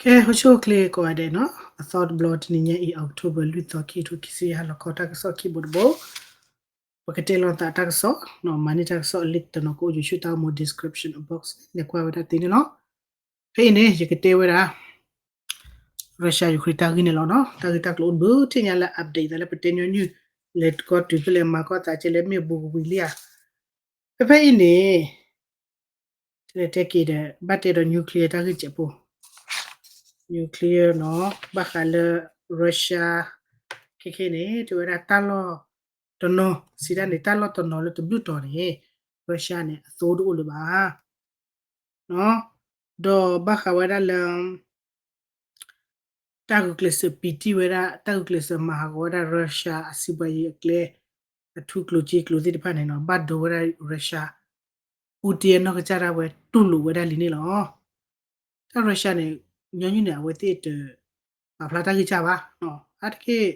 ကဲ ဟိဆူၣ်ချ့ကိးဂၤဒဲးနီၤ, အသီတဘျီတနံၤညါအံၤ October လွံၢ်သီ ခံကထိခံဆံယဲၢ် ဟါလီၤခီတၢ်ကစီၣ်ခံဘိတဘိ, ပကတဲလီၤသးတၢ်ကစီၣ်နီၤ, မၤန့ၢ်တၢ်ကစီၣ်အ link တနီၤ ကအိၣ်ယိၤဆူတၢ်အိၣ်မူ description box န့ၣ် လဲၤကွၢ်ဝဲဒၣ်သ့န့ၣ်လီၤ. ဖဲအံၤန့ၣ် ယကတဲဝဲဒၣ် Russia Ukraine တၢ်ဂ့ၢ်န့ၣ်လီၤနီၤ, တၢ်ဂ့ၢ်တၢ်ကျိၤအိၣ်တဘျုး ထံၣ်ညါလၢ update သးလၢပတဲညီနုၢ်, လဲၤကီတုၤဖဲလဲၣ် မၤကီၢ်သးကဲလဲၣ် မ့ၢ်ဘူးကဝံၤလံဧါ. ဖဲဖဲအံၤန့ၣ် တဲက့ၤဒီး ဘၣ်တဲဒီး nuclear တၢ်ဂ့ၢ်စဲးဖိ, nuclear နီၤ, ဘၣ်ဃးလၢ Russia ခဲခဲန့ၣ် တဲဝဲဒၣ်တၢ်လီၢ်တနီၤ စံးတၢ်န့ၣ် တၢ်လီၢ်တနီၤလၢတဘျုးတီၤန့ၣ် Russia န့ၣ် အသိတအိၣ်လၢၤဘၣ်. ဒီးဘၣ်ဃးဝဲဒၣ်လၢ တၢ်ဂုာ်ကျဲးစၢးပံးတံၢ်ဝဲဒၣ် တၢ်ဂုာ်ကျဲးစၢးမၤဟးဂီၤဝဲဒၣ် Russia အစုပှၤယံၤအကျဲ အထူကျိၤစ့ကျိၤသ့ၣ်တဖၣ်န့ၣ်နီၤ, ဘၣ်ဒိဝဲဒၣ် Russia, Putin အနီၢ်ကစၢ်ဒၣ်ဝဲတူၢ်လိာ်ဝဲဒၣ်လံန့ၣ်လီၤ. တၢ် Russia န့ၣ် ညီနုၢ်န့ၣ် အဝဲသ့ၣ်တပာ်ဖျါတၢ်ဂံၢ်စၢ်ဘၣ်, အါတက့ၢ်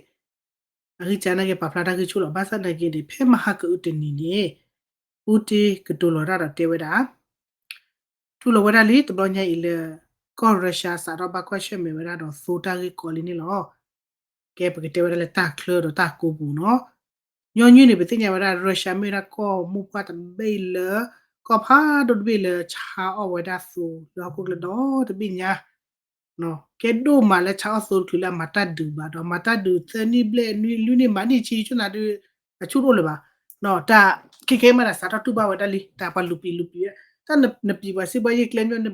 အဂံၢ်စၢ်နာ်က့ ပာ်ဖျါတၢ်ဂံၢ်ဆူၣ်လီၤ. ဘၣ်ဆၣ်နာ်က့န့ၣ် ဖဲမဟါကအုတနံၤန့ၣ် Putin ကတိၤလီၤတၢ်ဒီးတဲဝဲဒၣ် တူၢ်လိာ်ဝဲဒၣ်လံ တဘျီညါအံၤလၢ ကီၢ် Russia စးထီၣ်ဘၣ်ကွၢ်ဆၢၣ်မဲာ်ဝဲဒၣ်ဒီးသိတၢ်ဂ့ၢ်ကီလံန့ၣ်လီၤ. ကဲပကတဲဝဲဒၣ်လၢတၢ်ချၢဒီးတၢ်ကိးပူၤနီၤ, ညီနုၢ်န့ၣ် ပသ့ၣ်ညါဝဲဒၣ် Russia မ့ၢ်ဝဲဒၣ်ကီၢ်မိၢ်ပှၢ်တဘ့ၣ်လၢ ကီၢ်ဖးဒိၣ်တဘ့ၣ်လၢဆါအီၣ်ဝဲဒၣ်သိလၢဟီၣ်ခိၣ်ချၢဒီတဘ့ၣ်ညါ ကဲဒိၣ်မးလၢဆါအီၣ်သိတချုးလၢအမၤတၢ်ဒုးဘၣ်ဒီး မၤတၢ်ဒုးသၢနံၣ်ဘျဲၣ်နွံနံၣ်မးနံၣ်ဆံဆူၣ်နၤဒုး အဆူၣ်တအိၣ်လၢၤဘၣ်. တၢ်ခဲကဲမးဒီးစးထီၣ်တူၢ်ဘၣ်ဝဲဒၣ်လံ တၢ်ပှၤလူၤပံာ်လူၤပံာ်ဝဲ တၢ်နပံာ်ပှၤစံးဘၣ်ယဲၢ်ကျဲမ့ၢ်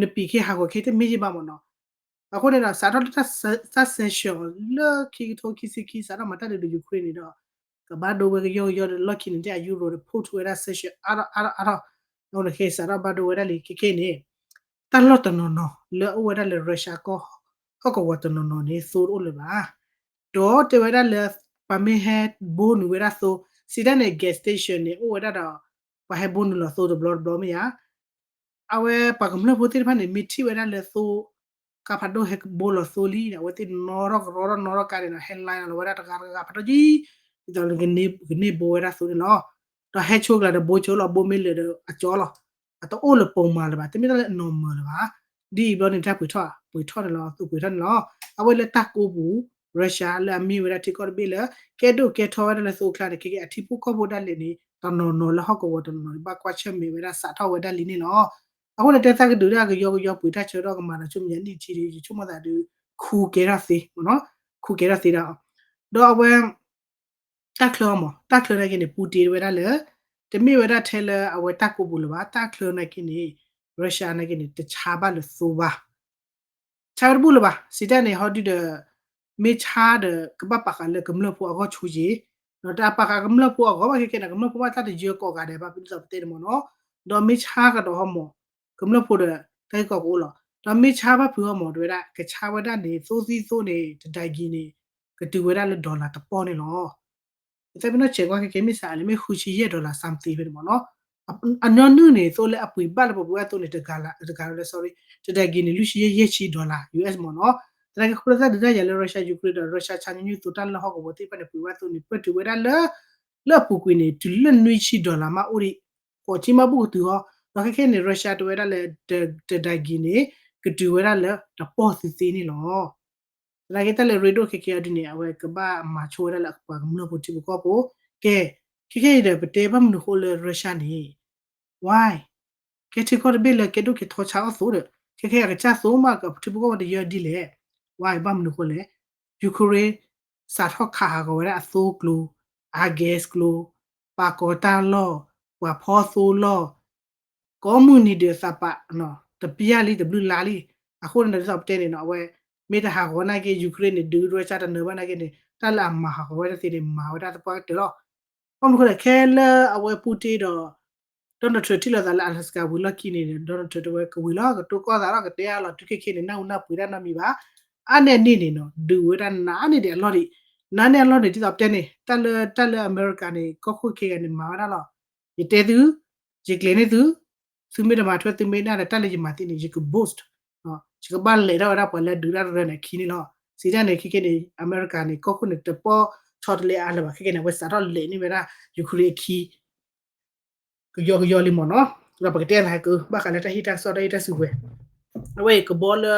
နပံာ်ခဲဟးဂီၤခဲတမ့ၢ်ယဲၢ်ဘၣ်မ့ၢ်နီၤ. အဃိန့ၣ်ဒီး စးထီၣ်လၢတၢ် sanction လၢခံကထိခံဆံခံ စးထီၣ်မၤတၢ်ဒုးဒီး Ukraine န့ၣ်ဒီး ကဘၣ်ဒိဝဲကယီကယီဒီး လီၢ်ခံန့ၣ် တၢ်အယူရိၤဒီး ဖိးထူဝဲဒၣ် sanction အါထီၣ်အါထီၣ်အါထီၣ်, အဃိန့ၣ်ခဲစးထီၣ်ဘၣ်ဒိဝဲဒၣ်လံ ခဲခဲအံၤန့ၣ် တၢ်လီၢ်တနီၤနီၤလၢအအိၣ်ဝဲဒၣ်လၢ Russia ကီၢ် ဟီၣ်ကဝီၤတနီၤနီၤန့ၣ် သိတအိၣ်လၢၤဘၣ်. ဒီးတဲဝဲဒၣ်လၢ ပှၤမ့ၢ်ဟဲဘိနုာ်ဝဲဒၣ်သိ စံးတၢ်န့ၣ် gas station န့ၣ် အိၣ်ဝဲဒၣ်ဒီး ပှၤဟဲဘိနုာ်လီၤသိတဘျီတဘျီမ့ၢ်ဧါ. အဝဲပှၤကမျၢၢ်ဖိသ့ၣ်တဖၣ်န့ၣ် မ့ၢ်ထံၣ်ဝဲဒၣ်လၢသိ ကါဖးဒိၣ်ဟဲဘိလီၤသိလံဒီး အဝဲသ့ၣ်နီၣ်ထီၣ်ကရီထီၣ်နီၣ်ထီၣ်ကါန့ၣ်ဒီး ဟဲလါလီၤဝဲဒၣ်တဂၤတဂၤဖးဒိၣ်ကံ ဒ်သိးကန့ၢ်ဘိဝဲဒၣ်သိန့ၣ်လီၤ. ဒီးဟဲဆိကျါဒီးဘိကၠိလီၤ ဘိမ့ၢ်လၢာ်ဒီးအကၠီလီၤ. အတအိၣ်လၢပိာ်မုၣ်လၢၤဘၣ် တမ့ၢ်တၢ်လၢအ normal လၢၤဘၣ်. ဒ်အံၤဘျီန့ၣ် တၢ်ပှ့ၤထီၣ် ပှ့ၤထီၣ်န့ၣ်လီၤ သူပှ့ၤထီၣ်န့ၣ်လီၤ. အဝဲလၢတၢ်ကိးပူၤ Russia လၢအမ့ၢ်ဝဲဒၣ်ထံကီၢ်တဘ့ၣ်လၢ ကဲဒိၣ်ကဲထီဝဲဒၣ်လၢသိအကျါန့ၣ် ခဲကဲအထံဖိကီၢ်ဖိဒၣ်လဲာ်န့ၣ် တနီၤနီၤလၢဟီၣ်ကဝီၤတနီၤနီၤ ဘၣ်ကွၢ်ဆၢၣ်မဲာ်ဝဲဒၣ်စးထီၣ်ဝဲဒၣ်လံန့ၣ်လီၤ. အဃိန့ၣ် တဲသးကဒုးဒၣ်ကယီကယီပှ့ၤတၢ်ဆၢထီၣ်ကမၤဒီးဆူမဲာ်ညါနံၣ်ထံဒီး ယဆိကမိၣ်သးဒုး ခူကဲထီၣ်သ့ ခူကဲထီၣ်သ့ဒၣ်. ဒီးအဝဲ တၢ်ချၢအီၤမး တၢ်ချၢနာ်က့န့ၣ် Putin ဝဲဒၣ်လၢ တမ့ၢ်ဝဲဒၣ်ထဲလၢအဝဲတၢ်ကိးပူၤလၢၤဘၣ် တၢ်ချၢနာ်က့န့ၣ် Russia နာ်က့န့ၣ် တဆါဘၣ်လၢသိဘၣ် ဆါဝဲတဘူၣ်လၢၤဘၣ် စံးတၢ်န့ၣ် ဟီဒုဒီး မ့ၢ်ဆါဒီး ကဘၣ်ပာ်ဃာ်လၢကမျၢၢ်ဖိအဂီၢ်ဆိက့ၤ, ဒီးတၢ်ပာ်ဃာ်ကမျၢၢ်ဖိအဂီၢ်ဘၣ်ခဲခဲန့ၣ် ကမျၢၢ်ဖိဘၣ်တၢ်တယၢကိးဂၤဒဲးဘၣ် ဖုဒ်သိးပတဲန့ၣ်မ့ၢ်နီၤ, ဒီးမ့ၢ်ဆါကဒီးဟီမး ကမျၢၢ်ဖိဒီး တၢ်ဂ့ၢ်ကီကအိၣ်လီၤ, ဒီးမ့ၢ်ဆါဘၣ်ဖုးဟီမး တဲဝဲဒၣ် ကဆါဝဲဒၣ်န့ၣ် သိသံသိန့ၣ် တဒၣ်ကံၤန့ၣ် ကတုၤဝဲဒၣ်လၢ dollar တပီၢ်န့ၣ်လီၤ. ပသးပ့ၤနီၣ်ဆဲးကွၢ်ခဲကဲမ့ၢ်စးလဲၣ် မ့ၢ်ဃုဆံယဲၢ် dollar something ဖဲန့ၣ်မ့ၢ်နီၤ, အညီနုၢ်န့ၣ် သိလၢအပှ့ၤဘၣ်လၢပပှ့ၤဘၣ်သိန့ၣ် တဂၤလၢ တဂၤလၢ sorry တဒၣ်ကံၤန့ၣ် လွံၢ်ဆံယဲၢ်ယဲၢ်ဆံ dollar US မ့ၢ်နီၤ, သနာ်က့ ဃိသတးဒုးတၢ်ယၤလၢ Russia Ukraine ဒီး Russia ဆါညီနုၢ်သိတၢ်လၢဟီၣ်ကဝီၤသ့ၣ်တဖၣ်န့ၣ် ပှ့ၤဘၣ်သိန့ၣ် ပၢၢ်တုၤဝဲဒၣ်လၢ လၢအပူၤကွံာ်န့ၣ် တုၤလၢနွံဆံ dollar မးအိၣ်ဒံး, ဃိးဆံမးဘူးကတုၤဟီ, ဒီးခဲခဲန့ၣ် Russia တဲဝဲဒၣ်လၢ တဒၣ်ကံၤန့ၣ် ကတုၤဝဲဒၣ်လၢတပီၢ်သ့သ့န့ၣ်လီၤ. သနာ်က့တၢ်လၢရ့ဒိၣ်ခဲကဲအီၤဒ်န့ၣ် အဝဲကဘၣ်မၤဆိဝဲဒၣ်လၢအပှၤကမျၢၢ်ဖိထံဖိကီၢ်ဖိ, ကဲ, ခဲခဲအံၤဒီး ပတဲဘၣ်မနုၤဃိလၢ Russia န့ၣ် why ကဲထံကီၢ်တဘ့ၣ်လၢကဲဒိၣ်ကဲထီဆါအီၣ်သိဒီး ခဲခဲအကစၢ်သိမး ကထံဖိကီၢ်ဖိတယၢဒ်လဲၣ်, why ဘၣ်မနုၤဃိလဲၣ်, Ukraine စးထီၣ်ခးဟးဂီၤဝဲဒၣ်အသိကျိၤ, အ gas ကျိၤ, ပာ်ကီၤတၢ်လီၢ်, ပှၤဖီသိလီၢ် ကိးမုၢ်နံၤဒုးအသးပာ် တပျၢ်လံတဘျုးလါလံ. အဃိန့ၣ်ဒီး ဒ်သိးပတဲန့ၣ်နီၤ အဝဲ မ့ၢ်တဟးဂီၤနာ်က့ Ukraine န့ၣ် ဒုး Russia တနၢၤဘၣ်နာ်က့န့ၣ် တၢ်လၢအမၤဟးဂီၤဝဲဒၣ်သ့န့ၣ် မၤဝဲဒၣ်သပှၢ်ကတၢၢ်လီၤ. ဘၣ်မနုၤဃိလဲၣ် ခဲလၢအဝဲ Putin ဒီး Donald Trump ထံၣ်လိာ်သးလၢ Alaska ဝံၤလီၢ်ခံန့ၣ် Donald Trump တဲဝဲကဝံၤလီၤ ကတိၤကီၢ်သးလီၤ ကတဲအါလီၤ တုၤခဲခဲန့ၣ် နၢ်ဟူနၢ်ပှ့ၤတၢ်နီတမံၤဘၣ်. အါန့ၢ်အန့ၣ်န့ၣ်နီၤ ဒုးဝဲဒၣ်နးန့ၢ်ဒံးအလီၢ်ဒံး, နးန့ၢ်အလီၢ်န့ၣ် ဒ်သိးပတဲန့ၣ် တၢ်လၢ တၢ်လၢအမဲရကၤန့ၣ် ကီၢ်ခိၣ်ခံဂၤန့ၣ် မၤဝဲဒၣ်လီၤ. ယတဲသု, ယကျဲၤန့ၢ်သု, သုမ့ၢ်တမၤထွဲသုမ့ၢ်ဒၣ်ဒီး တၢ်လၢယမၤသ့န့ၣ် ယက boost, ယကဘၣ်လဲၤထီၣ်ဝဲဒၣ်ပှၤလၢဒုးတၢ်တရၢန့ၣ်အခံန့ၣ်လီၤ. စံးတၢ်န့ၣ် ခဲခဲန့ၣ် အမဲရကၤန့ၣ် ကီၢ်ခိၣ်န့ၣ် တပီၢ်ဆီတလဲအါလၢၤဘၣ် ခဲခဲန့ၣ် အဝဲစးထီၣ်လဲၤန့ၢ်ဝဲဒၣ် Ukraine အခံ ကယီကယီလံမ့ၢ်နီၤ, ဒီးပကတဲသးကဘၣ်ဃးလၢတၢ်ဟ့ၣ်တၢ်ကစီၣ်တၢ်ဟ့ၣ်တၢ်စုကဝဲၤ အဝဲအံၤကဘီလၢ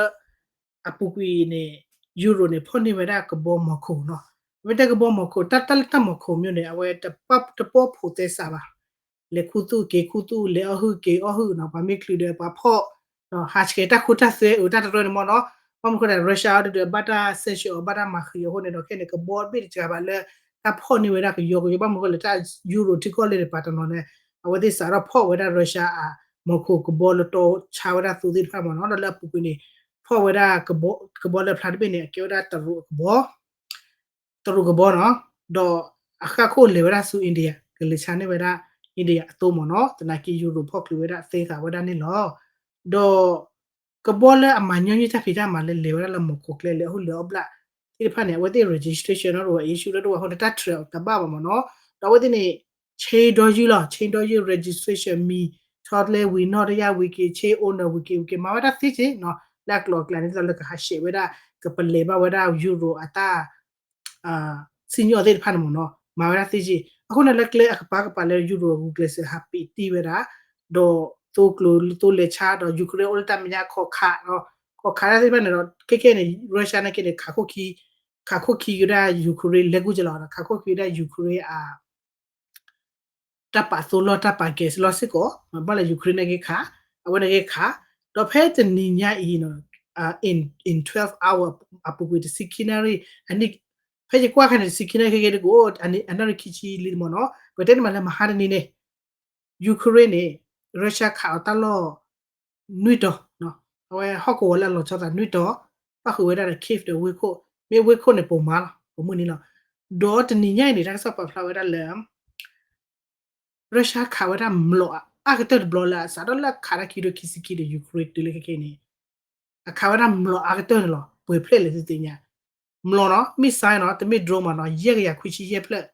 အပူၤကွံာ်န့ၣ် ယူရိၤန့ၣ် ဖီၣ်န့ၢ်ဝဲဒၣ်ကဘီမီၤခိၣ်နီၤ. မ့ၢ်တဲကဘီမီၤခိၣ် တၢ်လၢတၢ်မီၤခိၣ်မ့ၢ်န့ၣ် အဝဲတပီၢ်ဖိးသဲစးဘၣ်. လဲၤခူသူၣ်က့ၤခူသူၣ် လဲၤအီၣ်ဟုၣ်က့ၤအီၣ်ဟုၣ်နီၤ, ပှၤမ့ၢ်ချုးဒီးပှၤဖီၣ် ဟးဆှဲးတၢ်ခိတၢ်သွဲအိၣ်တၢ်တရၢန့ၣ်မ့ၢ်နီၤ. ဘၣ်မနုၤဃိဒီး Russia အီၤဒုဒီး ဘၣ်တၢ်စဲးဆှၢအီၤ ဘၣ်တၢ်မၤဃံးအီၤအဃိန့ၣ်ဒီး ခဲန့ၣ် ကဘီတဘ့ၣ်တစှၤဘၣ်လၢ တၢ်ဖီၣ်န့ၢ်ဝဲဒၣ်ကယီကယီ ဘၣ်မနုၤဃိလၢတၢ်ယူရိၤထံကီၢ်လၢန့ၣ် ပှၤတနီၤန့ၣ် အဝဲသ့ၣ်စးထီၣ်ဖီၣ်ဝဲဒၣ် Russia အမီၤခိၣ်ကဘီလၢ တီဆါဝဲဒၣ်သိသ့ၣ်တဖၣ်မ့ၢ်နီၤ. ဒီးလၢအပူၤကွံာ်န့ၣ် ဖီၣ်ဝဲဒၣ်ကဘီလၢဖျါတဘ့ၣ်န့ၣ် အကဲဝဲဒၣ်တရူးကဘီ တရူးကဘီနီၤ. ဒီးအဃၣ်ခိၣ်လဲၤဝဲဒၣ်ဆူ India ကလဲၤဆါန့ၢ်ဝဲဒၣ် India အသိမ့ၢ်နီၤ. သနာ်က့ ယူရိၤဖီၣ်ချုးဝဲဒၣ်သ့ဃာ်ဝဲဒၣ်န့ၣ်လီၤ. ဒီးကဘီလၢအမၤညီနုၢ်တၢ်ဖံးတၢ်မၤလၢလဲၤဝဲဒၣ်လၢမီၤခိၣ်ကျဲ လဲၤအီၣ်ဟုၣ်လဲၤအီၣ်ဘျၣ်သ့ၣ်တဖၣ်န့ၣ် အဝဲသ့ၣ် registration နီတဝဲ issue နီတဝဲအဃိန့ၣ် တၢ် track တဘၣ်ဘၣ်မ့ၢ်နီၤ. ဒီးအဝဲသ့ၣ်န့ၣ် chain ဒီယုၢ်လီၤ. Chain ဒီယုၢ် registration မံၤထီၣ်ကျဲဝံၤနီၢ်တယၢ်ဝံၤက့ၤ chain owner ဝံၤက့ၤဝံၤက့ၤ မၤဝဲဒၣ်သ့က့နီၤ. လၢအကျိၤအကျဲန့ၣ် ဒ်သိးလၢကဟးဆှဲးဝဲဒၣ် ကပလဲၤဘၣ်ဝဲဒၣ်ယူရိၤအတၢ် စံၣ်ညီၣ်သ့ၣ်တဖၣ်န့ၣ်မ့ၢ်နီၤ မၤဝဲဒၣ်သ့က့. အဃိန့ၣ် လၢကျဲအကပၤကပၤလၢယူရိၤအဂုာ်ကျဲးစၢးဟးပံးတံၢ်ဝဲဒၣ် ဒီးသိကျိၤသိလဲၤဆါ ဒီး Ukraine အိၣ်လၢတၢ်မဲာ်ညါခီၣ်ခး ခီၣ်ခးတၢ်သ့ၣ်တဖၣ်န့ၣ်ဒီး ခဲခဲန့ၣ် Russia နာ်က့န့ၣ် ခးခိၣ်ခံ ခးခိၣ်ခံကဒါ Ukraine လဲၤကူၣ်ကလီၤဒီး ခးခိၣ်ခံကဒါ Ukraine အ တၢ်ပာ်သိလီၢ် တၢ်ပာ် gas လီၢ်စ့ၢ်ကီး ဘၣ်လၢ Ukraine နာ်က့ခး အဝဲနာ်က့ခး ဒီးဖဲတနံၤညါအံၤ in in twelve hour အပူၤကွံာ်တဆံခံနၣ်ရံၣ် အနံၣ် ဖဲယကွၢ်ခါန့ၣ် တဆံခံနၣ်ရံၣ်ခဲကဲတကအိၣ် အနၣ်ရံၣ်ခံဆံလံမ့ၢ်နီၤ ပတဲန့ၣ်မးလၢမဟါတနံၤန့ၣ် Ukraine န့ၣ် Russia ခးအီၤတၢ်လီၢ် နွံတီၤ အဝဲဟီၣ်ကဝီၤလၢအလီၤဆီသးနွံတီၤ ပၣ်ဃုာ်ဝဲဒၣ်ဒီး Kyiv ဒီးဝ့ၢ်ခိၣ် မ့ၢ်ဝ့ၢ်ခိၣ်န့ၣ် ပိာ်မၤလီၤ ပိာ်မုၣ်နံၤလီၤ. ဒီးတနံၤညါအံၤန့ၣ် တၢ်ကစီၣ်ပာ်ဖျါဝဲဒၣ်လၢ Russia ခးဝဲဒၣ်မျိာ်အအါကတၢၢ်တဘျီလၢအစးထီၣ်လၢခးတၢ်ခံဒိခံဆံခံဒီး Ukraine တုၤလၢခဲခဲအံၤန့ၣ် အခးဝဲဒၣ်မျိာ်အါကတၢၢ်န့ၣ်လီၤ. ပှဲၤဖျၢၣ်လဲၣ်သုသ့ၣ်ညါ မျိာ်နီၤ missile နီၤ တမ့ၢ် drone မးနီၤ ယဲၢ်ကယၤခွံဆံယဲၢ်ဖျၢၣ်.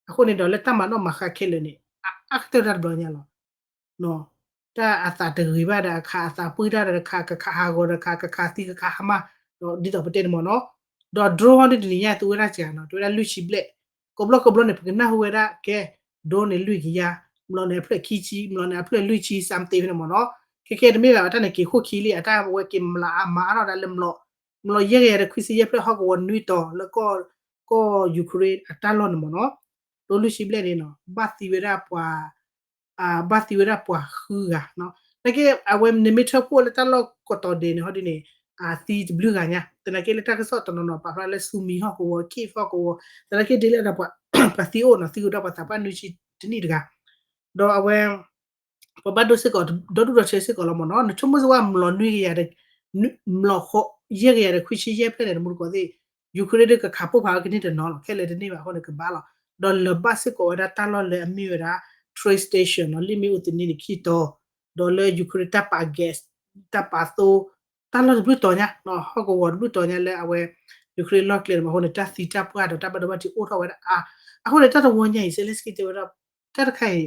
အဃိန့ၣ်ဒီးလၢတၢ်မၤနီၣ်မၤဃါခဲလၢာ်န့ၣ် အအါကတၢၢ်တၢ်တဘျီညါလီၤ. တၢ်အသးတဂ့ၤဘၣ်ဒီးအခး အသးပှံၢ်တၢ်ဒီးအခး ကခးဟးဂီၤဒီးအခး ကခးသံကခးဟါမၢ် ဒီးဒ်သိးပတဲန့ၣ်မ့ၢ်နီၤ. ဒီး drone ဟီဒ်တနံၤညါ သူဝဲဒၣ်စှၤနီၤ တဝဲဒၣ်လွံၢ်ဆံဘျဲၣ် ကိးဘျီကိးဘျီန့ၣ် ပကနၢ်ဟူဝဲဒၣ်ကဲ drone န့ၣ်လွံၢ်ကယၤ မျိာ်န့ၣ်အဖျၢၣ်ခံဆံ မျိာ်န့ၣ်အဖျၢၣ်လွံၢ်ဆံ something ဖဲန့ၣ်မ့ၢ်နီၤ. ခဲခဲတမ့ၢ်ဘၣ် တၢ်န့ၣ်က့ၤခိၣ်ခံလံ အတၢ်ဝဲက့ၤမျိာ်အါမၤအါထီၣ်ဒၣ်လၢမျိာ် မျိာ်ယဲၢ်ကယၤဒီးခွံဆံယဲၢ်ဖျၢၣ်ဟီၣ်ကဝီၤနွံတီၤလၢကီၢ် ကီၢ် Ukraine အတၢ်လီၢ်န့ၣ်မ့ၢ်နီၤ. ဒိလွံၢ်ဆံဘျဲၣ်န့ၣ်နီၤ ဘၣ်သံဝဲဒၣ်ပှၤ ဘၣ်သံဝဲဒၣ်ပှၤဃုဂၤနီၤ. သနာ်က့ အဝဲန့ၣ်မ့ၢ်ထၢဖှိၣ်လၢတၢ်လီၢ်ကတီၤဒဲးန့ၣ် ဟီဒ်န့ၣ် အသံတဘျုးဂၤညါ. သနာ်က့လၢတၢ်ကစီၣ်တနီၤနီၤ ပာ်ဖျါလၢ Sumy ဟီၣ်ကဝီၤ Kyiv ဟီၣ်ကဝီၤ သနာ်က့ဒ်လဲၣ်ဒီး ပှၤသံအိၣ်နီၤ သံကဒီးပှၤသးပှၢ်နွံဆံတနံၣ်တဂၤ ဒီးအဝဲ ပှၤဘၣ်ဒိစ့ၢ်ကီး ဒီဒူၣ်ဒီထၢစ့ၢ်ကီးလီၤမ့ၢ်နီၤ. နဆိကမိၣ်စ့ၢ်ဝဲမျိာ်နွံကယၤဒီး မျိာ်ဃိးယဲၢ်ကယၤဒီးခွံဆံယဲၢ်ဖျၢၣ်န့ၣ် တမူတကိးသ့ၣ် Ukraine ဒုးကခးပိၢ်ဖးဝဲကန့ၢ်တနီၤလီၤ ခဲလၢာ်တန့ၢ်ဘၣ်အဃိန့ၣ် ကဘၣ်လီၤ. ဒီးလၢၤဘၣ်စ့ၢ်ကီးဝဲဒၣ်တၢ်လီၢ်လၢအမ့ၢ်ဝဲဒၣ် train station နီၤ လ့ၣ်မ့ၣ်အူသန့န့ၣ်ခံတီၤ ဒီးလၢ Ukraine တၢ်ပာ် gas တၢ်ပာ်သိ တၢ်လီၢ်တဘျုးတီၤညါ ဟီၣ်ကဝီၤတဘျုးတီၤညါလၢအဝဲ Ukraine လီၢ်ကျဲန့ၣ်မ့ၢ်အဃိန့ၣ် တၢ်သံတၢ်ပှၢ်ဒီးတၢ်ဘၢဒီဘၣ်ထံးအိၣ်ထီၣ်ဝဲဒၣ်အါ အဃိန့ၣ် တၢ်တဝီညါအံၤ Zelenskyy တဲဝဲဒၣ် တၢ်တခါအံၤ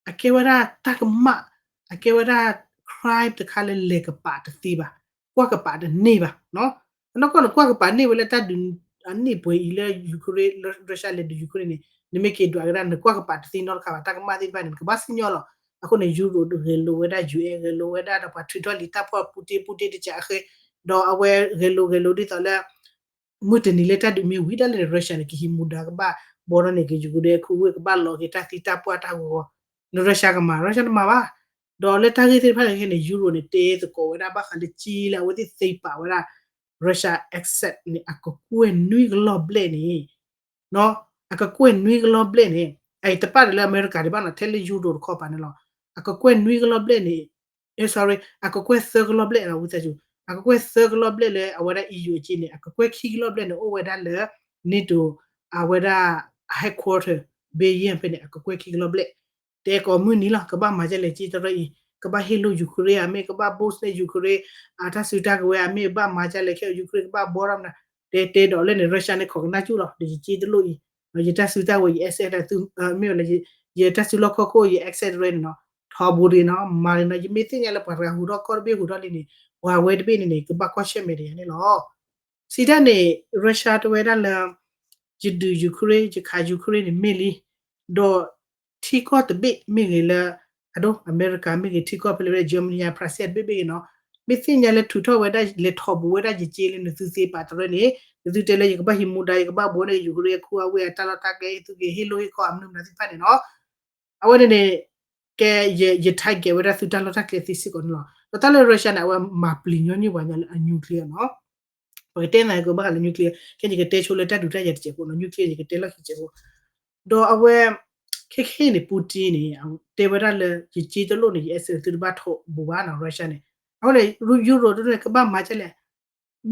အကဲဝဲဒၣ်တၢ်ကမၣ် အကဲဝဲဒၣ် crime တခါလၢလဲၤကပာ်တသ့ဘၣ် ကွၢ်ကပာ်တန့ၢ်ဘၣ် အနီၢ်ကီၢ်န့ၣ် ကွၢ်ကပာ်န့ၢ်ဝဲလၢတၢ်ဒုးအန့ၢ်ပှဲၤအံၤလၢ Ukraine လၢ Russia လဲၤဒုး Ukraine န့ၣ် နမ့ၢ်က့ၤဒွးကဒါ နကွၢ်ကပာ်တသ့နီတခါဘၣ် တၢ်ကမၣ်သ့ၣ်တဖၣ်န့ၣ် နကဘၣ်စံၣ်ညီၣ်လီၤ. အဃိန့ၣ် Europe ဂဲၤလိာ်ဝဲဒၣ် ယူၢ်အဲၣ် ဂဲၤလိာ်ဝဲဒၣ်ဒီးပှၤထုးထီၣ်လံာ်တၢ်ဖီၣ် ပူတ့ပူတ့တစဲးအဃဲ ဒီးအဝဲဂဲၤလိာ်ဂဲၤလိာ်ဒ်သိးလၢ မုၢ်တနံၤလၢတၢ်ဒုးမ့ၢ်ဝံၤဒၣ်လဲာ်န့ၣ် Russia န့ၣ် ကဟံးမူဒါကဘၣ်ဘှီထီၣ်န့ၢ်က့ၤ Ukraine ဒီးခူဝ့ၢ်ကဘၣ်လီၤက့ၤတၢ်သံတၢ်ပှၢ်တၢ်ဂီၤဂီၤ န Russia ကမၤ Russia တမၤဘၣ်. ဒီးလၢတၢ်ဂ့ၢ်သ့ၣ်တဖၣ်န့ၣ် Ukraine န့ၣ် တ့သကိးဝဲဒၣ်ဘၣ်ဃးလၢကၠံလၢအဝဲသ့ၣ်သ့ပာ်ဝဲဒၣ် Russia asset န့ၣ် အကကွဲၢ်နွံကလီၢ်ဘျဲၣ်န့ၣ် အကကွဲၢ်နွံကလီၢ်ဘျဲၣ်န့ၣ် အအံၤတပာ်ဒီးလၢအမဲရကၤဒံးဘၣ်နီၤ ထဲလၢ Europe တခီပၤန့ၣ်လီၤ. အကကွဲၢ်နွံကလီၢ်ဘျဲၣ်န့ၣ် sorry အကကွဲၢ်သၢကလီၢ်ဘျဲၣ် ဝံသးစူၤ အကကွဲၢ်သၢကလီၢ်ဘျဲၣ်လၢအဝဲဒၣ် E U အကၠံန့ၣ် အကကွဲၢ်ခံကလီၢ်ဘျဲၣ်န့ၣ် အိၣ်ဝဲဒၣ်လၢ NATO အဝဲဒၣ် headquarter Belgium ဖဲန့ၣ် အကကွဲၢ်ခံကလီၢ်ဘျဲၣ် တဲကိးမုၢ်နံၤလီၤ ကဘၣ်မၤဒ်လဲၣ်ကၠံတရၢအံၤ ကဘၣ်ဟ့ၣ်လိာ် Ukraine ဧါ မ့ၢ်ကဘၣ် boost န့ၢ် Ukraine အတၢ်စုတၢ်ကဝဲၤဧါ မ့ၢ်ဘၣ်မၤဒ်လဲၣ်ခဲ Ukraine ကဘၣ်ဘှီထီၣ်မနုၤ တဲတဲဒီးလၢန့ၣ် Russia န့ၣ် ခိးကနၣ်ကၠူၣ်လီၤ ဒီးယကၠံတလိၣ်အံၤ ယတၢ်စုတၢ်ကဝဲၤ ယ asset မ့ၢ်ဝဲလၢ ယတၢ်စုလီၢ်ခီၣ်ခိၣ် ယ asset ရၢန့ၣ်နီၤ ထီဘိဒံးနီၤ မၤန့ၣ်နီၤ ယမ့ၢ်သ့ၣ်ညါလၢပှၤတဂၤဟူးထီၣ်ကီၢ်တဘ့ၣ်ဟူးထီၣ်လံန့ၣ် ပှၤဝဲတဘ့ၣ်န့ၣ်န့ၣ် ကဘၣ်ကွၢ်ဆၢၣ်မဲာ်တယၤန့ၣ်လီၤ. စံးတၢ်န့ၣ် Russia တဲဝဲဒၣ်လၢ ယဒုး Ukraine ယခး Ukraine န့ၣ်မ့ၢ်လံ ဒီးထံကီၢ်တဘ့ၣ်မ့ၢ်ဂ့ၤလၢ အဒိ အမဲရကၤမ့ၢ်ဂ့ၤ ထံကီၢ်ဖဲလဲၣ် Germany ညါ France တဘ့ၣ်ဘ့ၣ်ဂ့ၤနီၤ မ့ၢ်သ့ၣ်ညါလၢထုးထီၣ်ဝဲဒၣ် လဲၤထီၣ်ဘူးဝဲဒၣ်ယစ့လၢနသုသ့ပာ်တရၢန့ၣ် နသုတဲလၢယကဘၣ်ဟံးမူဒါ ယကဘၣ်ဘိးန့ၣ် ယူၤကရ့ၣ်အခူအဝ့ၢ်အတၢ်လီၢ်တၢ်ကျဲ သုကဟ့ၣ်လိၣ်ဟ့ၣ်ခီအမနုၤမနုၤသ့ၣ်တဖၣ်န့ၣ်နီၤ အဝဲန့ၣ်န့ၣ် ကဲ ယ target ဝဲဒၣ်သုတၢ်လီၢ်တၢ်ကျဲသ့စ့ၢ်ကီးန့ၣ်လီၤ. ဒီးတၢ်လၢ Russia န့ၣ် အဝဲမၤပျံၤညီနုၢ်ပှၤညီလၢအ nuclear နီၤ ပကတဲနၤကဘၣ်ဃးလၢ nuclear ခဲယကတဲဆိလၢတၢ်ဒုးတၢ်ယၤတစဲးဖိနီၤ nuclear ယကတဲလီၢ်ခံစဲးဖိ ဒီးအဝဲ ခဲခဲအံၤန့ၣ် Putin န့ၣ် တဲဝဲဒၣ်လၢ ယစ့တလိၣ်န့ၣ် ယအဲၣ်စၢၤသုတဘၣ်ထီၣ်ဘူးဘၣ်နီၤ Russia န့ၣ် အဃိန့ၣ် Euro တလိၣ်န့ၣ် ကဘၣ်မၤကလဲၣ်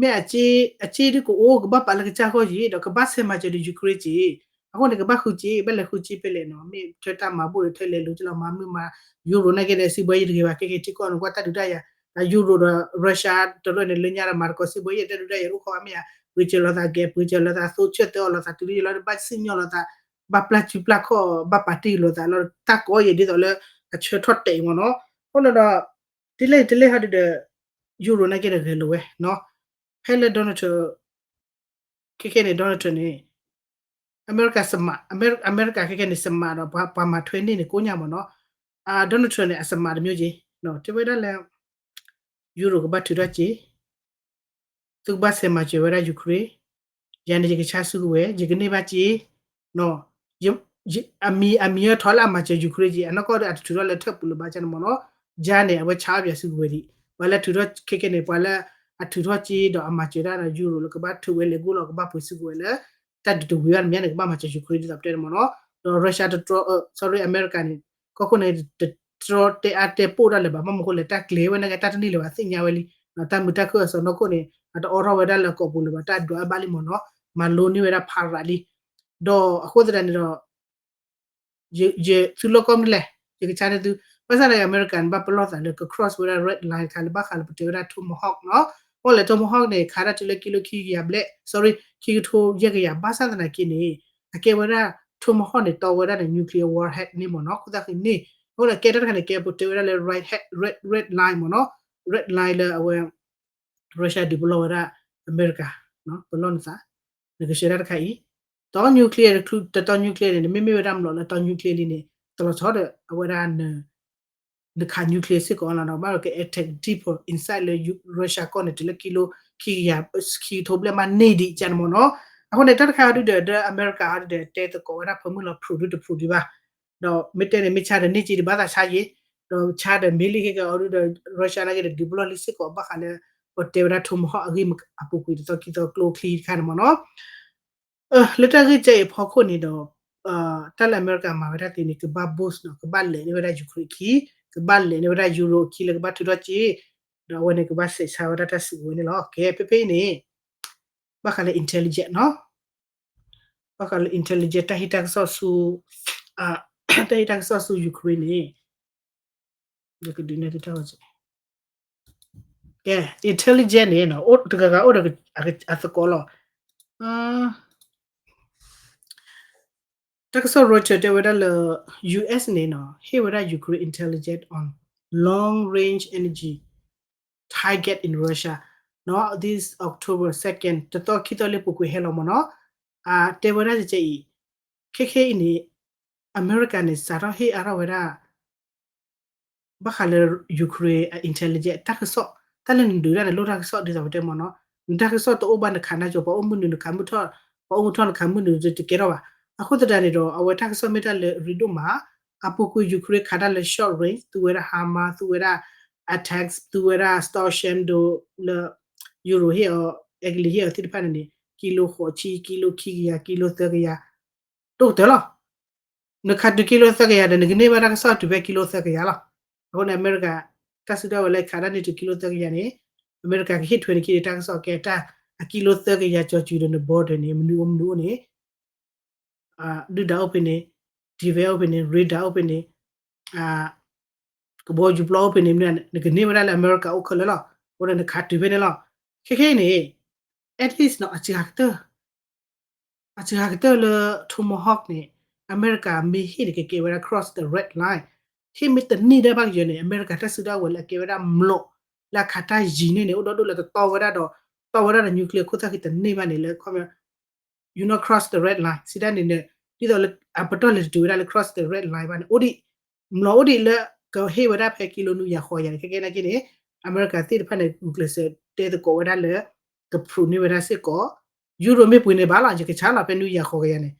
မ့ၢ်အစ့ အစ့ဒ်ကအိၣ် ကဘၣ်ပာ်လၢကစၢ်ဂီၢ်ယံၤ ဒီးကဘၣ်ဆဲးမၤစၢၤဒီး Ukraine က့ အဃိန့ၣ် ကဘၣ်ဃုစ့ ဘၣ်လဲၤဃုစ့ဖဲလဲၣ်နီၤ မ့ၢ်ထဲတၢ်မၤဘူၣ်ဒီးထဲလဲၤလိၤကလီၤ မၤမုာ်မၤ Euro နာ်က့ဒီး စံးဘှဲယံၤတဂ့ၤဘၣ် ခဲက့ၤထံကီၢ်န့ၣ် ကွၢ်တၢ်ဒုးတၢ်ယၤ ဒီး Euro ဒီး Russia တလိၣ်န့ၣ် လၢညါဒီးမၤသကိးစံးဘှဲယံၤတၢ်ဒုးတၢ်ယၤအိၣ်ခိးဘၣ်မ့ၢ်ဧါ ပှ့ၤစၢၤလိာ်သးကဲ ပှ့ၤစၢၤလိာ်သးသိဆၢၣ်သၢအီၤလိာ်သး တုၤလၢယလီၤဘၣ်စံၣ်ညီၣ်လိာ်သး ဘၣ်ပျၢ်စုပျၢ်ခီၣ် ဘၣ်ပာ်တ့ၢ်လိာ်သးလီၤ တၢ်ကိးယံၤဒ်သိးလၢ အဆၢထီၣ်တဲာ်အံၤမ့ၢ်နီၤ အဃိန့ၣ်ဒီး ဒ်လဲၣ်ဒ်လဲၣ်ဟီဒုဒီး Euro နာ်က့ဒီးဂဲၤလိာ်ဝဲနီၤ ဖဲလၢ Donald Trump ခဲခဲန့ၣ် Donald Trump န့ၣ် အမဲရကၤစမး အမဲရကၤခဲခဲန့ၣ် စမးဒီး ပှၤမၤထွဲန့ၢ်န့ၣ်ကိးညါမ့ၢ်နီၤ Donald Trump န့ၣ် အစမးတမျိုးက့ တဲဝဲဒၣ်လၢ Euro ကဘၣ်ထုးထီၣ်က့ သုကဘၣ်ဆဲးမၤစၢၤဝဲဒၣ် Ukraine ယၤန့ၣ်ယကဆါစုကဝဲၤ ယကန့ၢ်ဘၣ်က့ အမံၤ အမံၤအထီလၢအမၤစၢၤ Ukraine က့ အနီၢ်ကီၢ်ဒီးအတထုးထီၣ်လၢထၢၣ်ပူၤလၢၤဘၣ်ကန့ၣ်မ့ၢ်နီၤ ယၤန့ၣ် အဝဲဆါအီၣ်ပၠးစုကဝဲၤဒံး ပှၤလၢထုးထီၣ်ခဲခဲန့ၣ် ပှၤလၢအထုးထီၣ်က့ဒီးအမၤစၢၤတၢ်ဒီး Euro လၢကဘၣ်ထုးဝဲလဲၤဂိၢ်လီၤ ကဘၣ်ပှ့ၤစုကဝဲၤလၢ တၢ်ဒုးတဝံၤဘၣ်န့ၣ်မ့ၢ်န့ၣ် ကဘၣ်မၤစၢၤ Ukraine ဒ်သိးပတဲန့ၣ်မ့ၢ်နီၤ ဒီး Russia တတြီ sorry အမဲရကၤန့ၣ် ကီၢ်ခိၣ်န့ၣ် တတြီတဲအါတဲပိၢ်ဒၣ်လၢၤဘၣ် ဘၣ်မနုၤဃိလဲၣ် တၢ်ကျဲၤဝဲန့ၣ်က့ တၢ်တန့ၢ်လၢၤဘၣ်သ့ၣ်ညါဝဲလံ တၢ်မုာ်တၢ်ခုၣ်အစီၢ်နီၤခိၣ်န့ၣ် အတအိးထီၣ်ဝဲဒၣ်လၢအကိာ်ပူၤလၢၤဘၣ် တၢ်ဒွးအဘၣ်လံမ့ၢ်နီၤ မၤလိန့ၢ်ဝဲဒၣ်ဖးရးလံ ဒီးအဃိသတးန့ၣ်ဒီး ယသုလီၢ်ကီၢ်မနုၤလဲၣ် ယကဆါန့ၢ်သု ဘၣ်ဆၣ်သနာ်က့ အမဲရကၤန့ၣ် ဘၣ်ပလီၢ်သးလၢက cross ဝဲဒၣ် red line တခါလၢဘၣ်ဃးလၢပတဲဝဲဒၣ် Tomahawk နီၤ အဃိလဲၣ် Tomahawk န့ၣ် ခးဒၣ်တုၤလၢကံလိခံကယၤဘျဲၣ် sorry ခံကထိယဲၢ်ကယၤ ဘၣ်ဆၣ်သနာ်က့န့ၣ် အကဲဝဲဒၣ် Tomahawk န့ၣ် တီဝဲဒၣ်န့ၣ် nuclear warhead န့ၣ်မ့ၢ်နီၤ ခိၣ်သၣ်ဃံန့ၣ် အဃိလဲၣ် ကဲတၢ်တခါန့ၣ် ကဲပတဲဝဲဒၣ်လၢ red red red line မ့ၢ်နီၤ red line လၢအဝဲ Russia ဒုးပလီၢ်ဝဲဒၣ် အမဲရကၤ ပလီၢ်နသး နကဆှၢတၢ်တခါအံၤ တီ nuclear တတီ nuclear န့ၣ် နမ့မ့ၢ်ဝဲဒၣ်မျိာ်လၢတီ nuclear လံန့ၣ် တလီၤဆီဒီး အဝဲဒၣ် နခး nuclear စ့ၢ်ကီးလီၤဒီး ဘၣ်ဒီးက attack deeper inside လၢ Russia ကီၢ်န့ၣ် တုၤလၢကံလိ ခံကယၤ ခံကထိဘျဲၣ်မးန့ၢ်ဒံးကန့ၣ်မ့ၢ်နီၤ အဃိန့ၣ် တၢ်တခါဒုဒီး ဒီးအမဲရကၤအီၤဒုဒီး တဲသကိးဝဲဒၣ်ဖၢမုၢ်လီၤ ဖုးဒုတဖုးဒံးဘၣ် ဒီးမ့ၢ်တဲန့ၣ် မ့ၢ်ဆါဒီးန့ၢ်က့ဒီးဘၣ်သးဆါယ့ၣ် ဒီးဆါဒီးမ့ၢ်လံခဲကီးအီၤဒုဒီး Russia နာ်က့ဒီး ဒုးပလီၢ်လံစ့ၢ်ကီး ဘၣ်ဃးလၢ ပတဲဝဲဒၣ် Tomahawk အဂ့ၢ်အပူၤကွံာ်တသီခံသီကျိချံတခါန့ၣ်မ့ၢ်နီၤ လၢတၢ်ဂ့ၢ်ကဲအံၤအဖီခိၣ်န့ၣ်ဒီး တၢ်လၢအမဲရကၤမၤဝဲဒၣ်သ့န့ၣ် ကဘၣ် boost နီၤ ကဘၣ်လဲၤန့ၢ်ဝဲဒၣ် Ukraine အခံ ကဘၣ်လဲၤန့ၢ်ဝဲဒၣ် Euro အခံလၢကဘၣ်ထုးထီၣ်က့ ဒီးအဝဲန့ၣ်ကဘၣ်စဲးဆါဝဲဒၣ်တၢ်စုကဝဲၤန့ၣ်လီၤ. ကဲ ဖဲဖဲအံၤန့ၣ် ဘၣ်ဃးလၢ intelligence နီၤ ဘၣ်ဃးလၢ intelligence တၢ်ဟ့ၣ်တၢ်ကစီၣ်ဆူ တၢ်ဟ့ၣ်တၢ်ကစီၣ်ဆူ Ukraine န့ၣ် ကဲ intelligence န့ၣ် တဂၤဂၤအိၣ်ဒီးအသကိးလီၤ. တၢ်ကစီၣ် Reuters တဲဝဲဒၣ်လၢ US န့ၣ်နီၤ ဟ့ၣ်ဝဲဒၣ် Ukraine intelligence on long range energy target in Russia နီၤ this October second တသီခံသီလၢပူၤကွံာ်ဟဲလီၤမ့ၢ်နီၤ တဲဝဲဒၣ်ကဲအံၤ ခဲခဲအံၤန့ၣ် အမဲရကၤန့ၣ် စးထီၣ်ဟ့ၣ်အါထီၣ်ဝဲဒၣ် ဘၣ်ဃးလၢ Ukraine အ intelligence တၢ်ကစီၣ် တၢ်လၢနဒုးဒၣ်န့ၣ် လိၣ်တၢ်ကစီၣ်ဒ်သိးပတဲမ့ၢ်နီၤ နတၢ်ကစီၣ်တအိၣ်ဘၣ်နခးနါကၠီၤ ပှၤအိၣ်မုၢ်နုာ်နခးမုၢ်ထီၣ် ပှၤအိၣ်မုၢ်ထီၣ်နခးမုၢ်နုာ်တကဲထီၣ်ဘၣ်. အဃိသတးန့ၣ်ဒီး အဝဲတၢ်ကစီၣ်မ့ၢ်တၢ်လၢအရ့ဒိၣ်မး အပူၤကွံာ် Ukraine ခးတၢ်လၢ short range သူဝဲဒၣ် HIMARS သူဝဲဒၣ် attacks သူဝဲဒၣ် Storm Shadow လၢ Euro ဟ့ၣ်အီၤ Italy ဟ့ၣ်အီၤသ့ၣ်တဖၣ်န့ၣ်န့ၣ် ကံလိဃိးဆံ ကံလိခံကယၤ ကံလိသၢကယၤ ဒိၣ်ကတၢၢ်လီၤ. နခးတုၤကံလိသၢကယၤဒီး နကန့ၢ်ဘၣ်တၢ်ကစီၣ်တုၤဖဲကံလိသၢကယၤလီၤ. အဃိန့ၣ် အမဲရကၤ တၢ်စုကဝဲၤလၢခးတၢ်န့ၢ်တုၤကံလိသၢကယၤန့ၣ် အမဲရကၤကဟ့ၣ်ထွဲန့ၣ်က့ၤတၢ်ကစီၣ်ကဲတၢ် အကံလိသၢကယၤကၠီၤစုၤဒီးန border န့ၣ် မနုၤအိၣ်မနုၤအိၣ်န့ၣ် ဒုၣ်ဒါအိၣ်ဖဲန့ၣ် ဒံဝဲအိၣ်ဖဲန့ၣ် radar အိၣ်ဖဲန့ၣ် ကဘီယူၤပျီအိၣ်ဖဲန့ၣ် နကန့ၢ်ဝဲဒၣ်လၢအမဲရကၤအိၣ်ခဲလၢာ်လီၤ. အဃိန့ၣ် နခးတုၤဖဲန့ၣ်လီၤ. ခဲခဲအံၤန့ၣ် at least နီၤ အစှၤကတၢၢ် အစှၤကတၢၢ်လၢ Tomahawk န့ၣ် အမဲရကၤမ့ၢ်ဟ့ၣ်န့ၣ် ကကဲဝဲဒၣ် cross the red line ဟ့ၣ်မ့ၢ်တန့ၢ်ဒၣ်ဘၣ်ကယီၤန့ၣ် အမဲရကၤတၢ်စုကဝဲၤလၢအကဲဝဲဒၣ်မျိာ် လၢအခးတၢ်ယံၤန့ၢ်န့ၣ် အိၣ်ဒီဒူၣ်လၢတတီဝဲဒၣ်ဒီး တီဝဲဒၣ်ဒီး nuclear ခိၣ်သၣ်ဃံတန့ၢ်ဘၣ်န့ၣ်လၢ ခီ you know cross the red line စံးတၢ်န့ၣ်န့ၣ် ဒ်သိးလၢအပတီၢ်လဲၤတတုၤဝဲဒၣ်လၢ cross the red line ဘၣ်န့ၣ် အိၣ်ဒံး မျိာ်အိၣ်ဒံးလၢ ကဟ့ၣ်ဝဲဒၣ်ဖဲကံလိနွံကယၤဃိးကယၤန့ၣ် ခဲကဲနာ်က့န့ၣ် အမဲရကၤသ့ၣ်တဖၣ်န့ၣ် ဂုာ်ကျဲးစၢးတဲသကိးဝဲဒၣ်လၢ ကဖျိးန့ၢ်ဝဲဒၣ်စ့ၢ်ကီး ယူရိၤမ့ၢ်ပှ့ၤန့ၣ်ဘၣ်လီၤ ယကဆါလီၤဖဲနွံကယၤဃိးကယၤန့ၣ်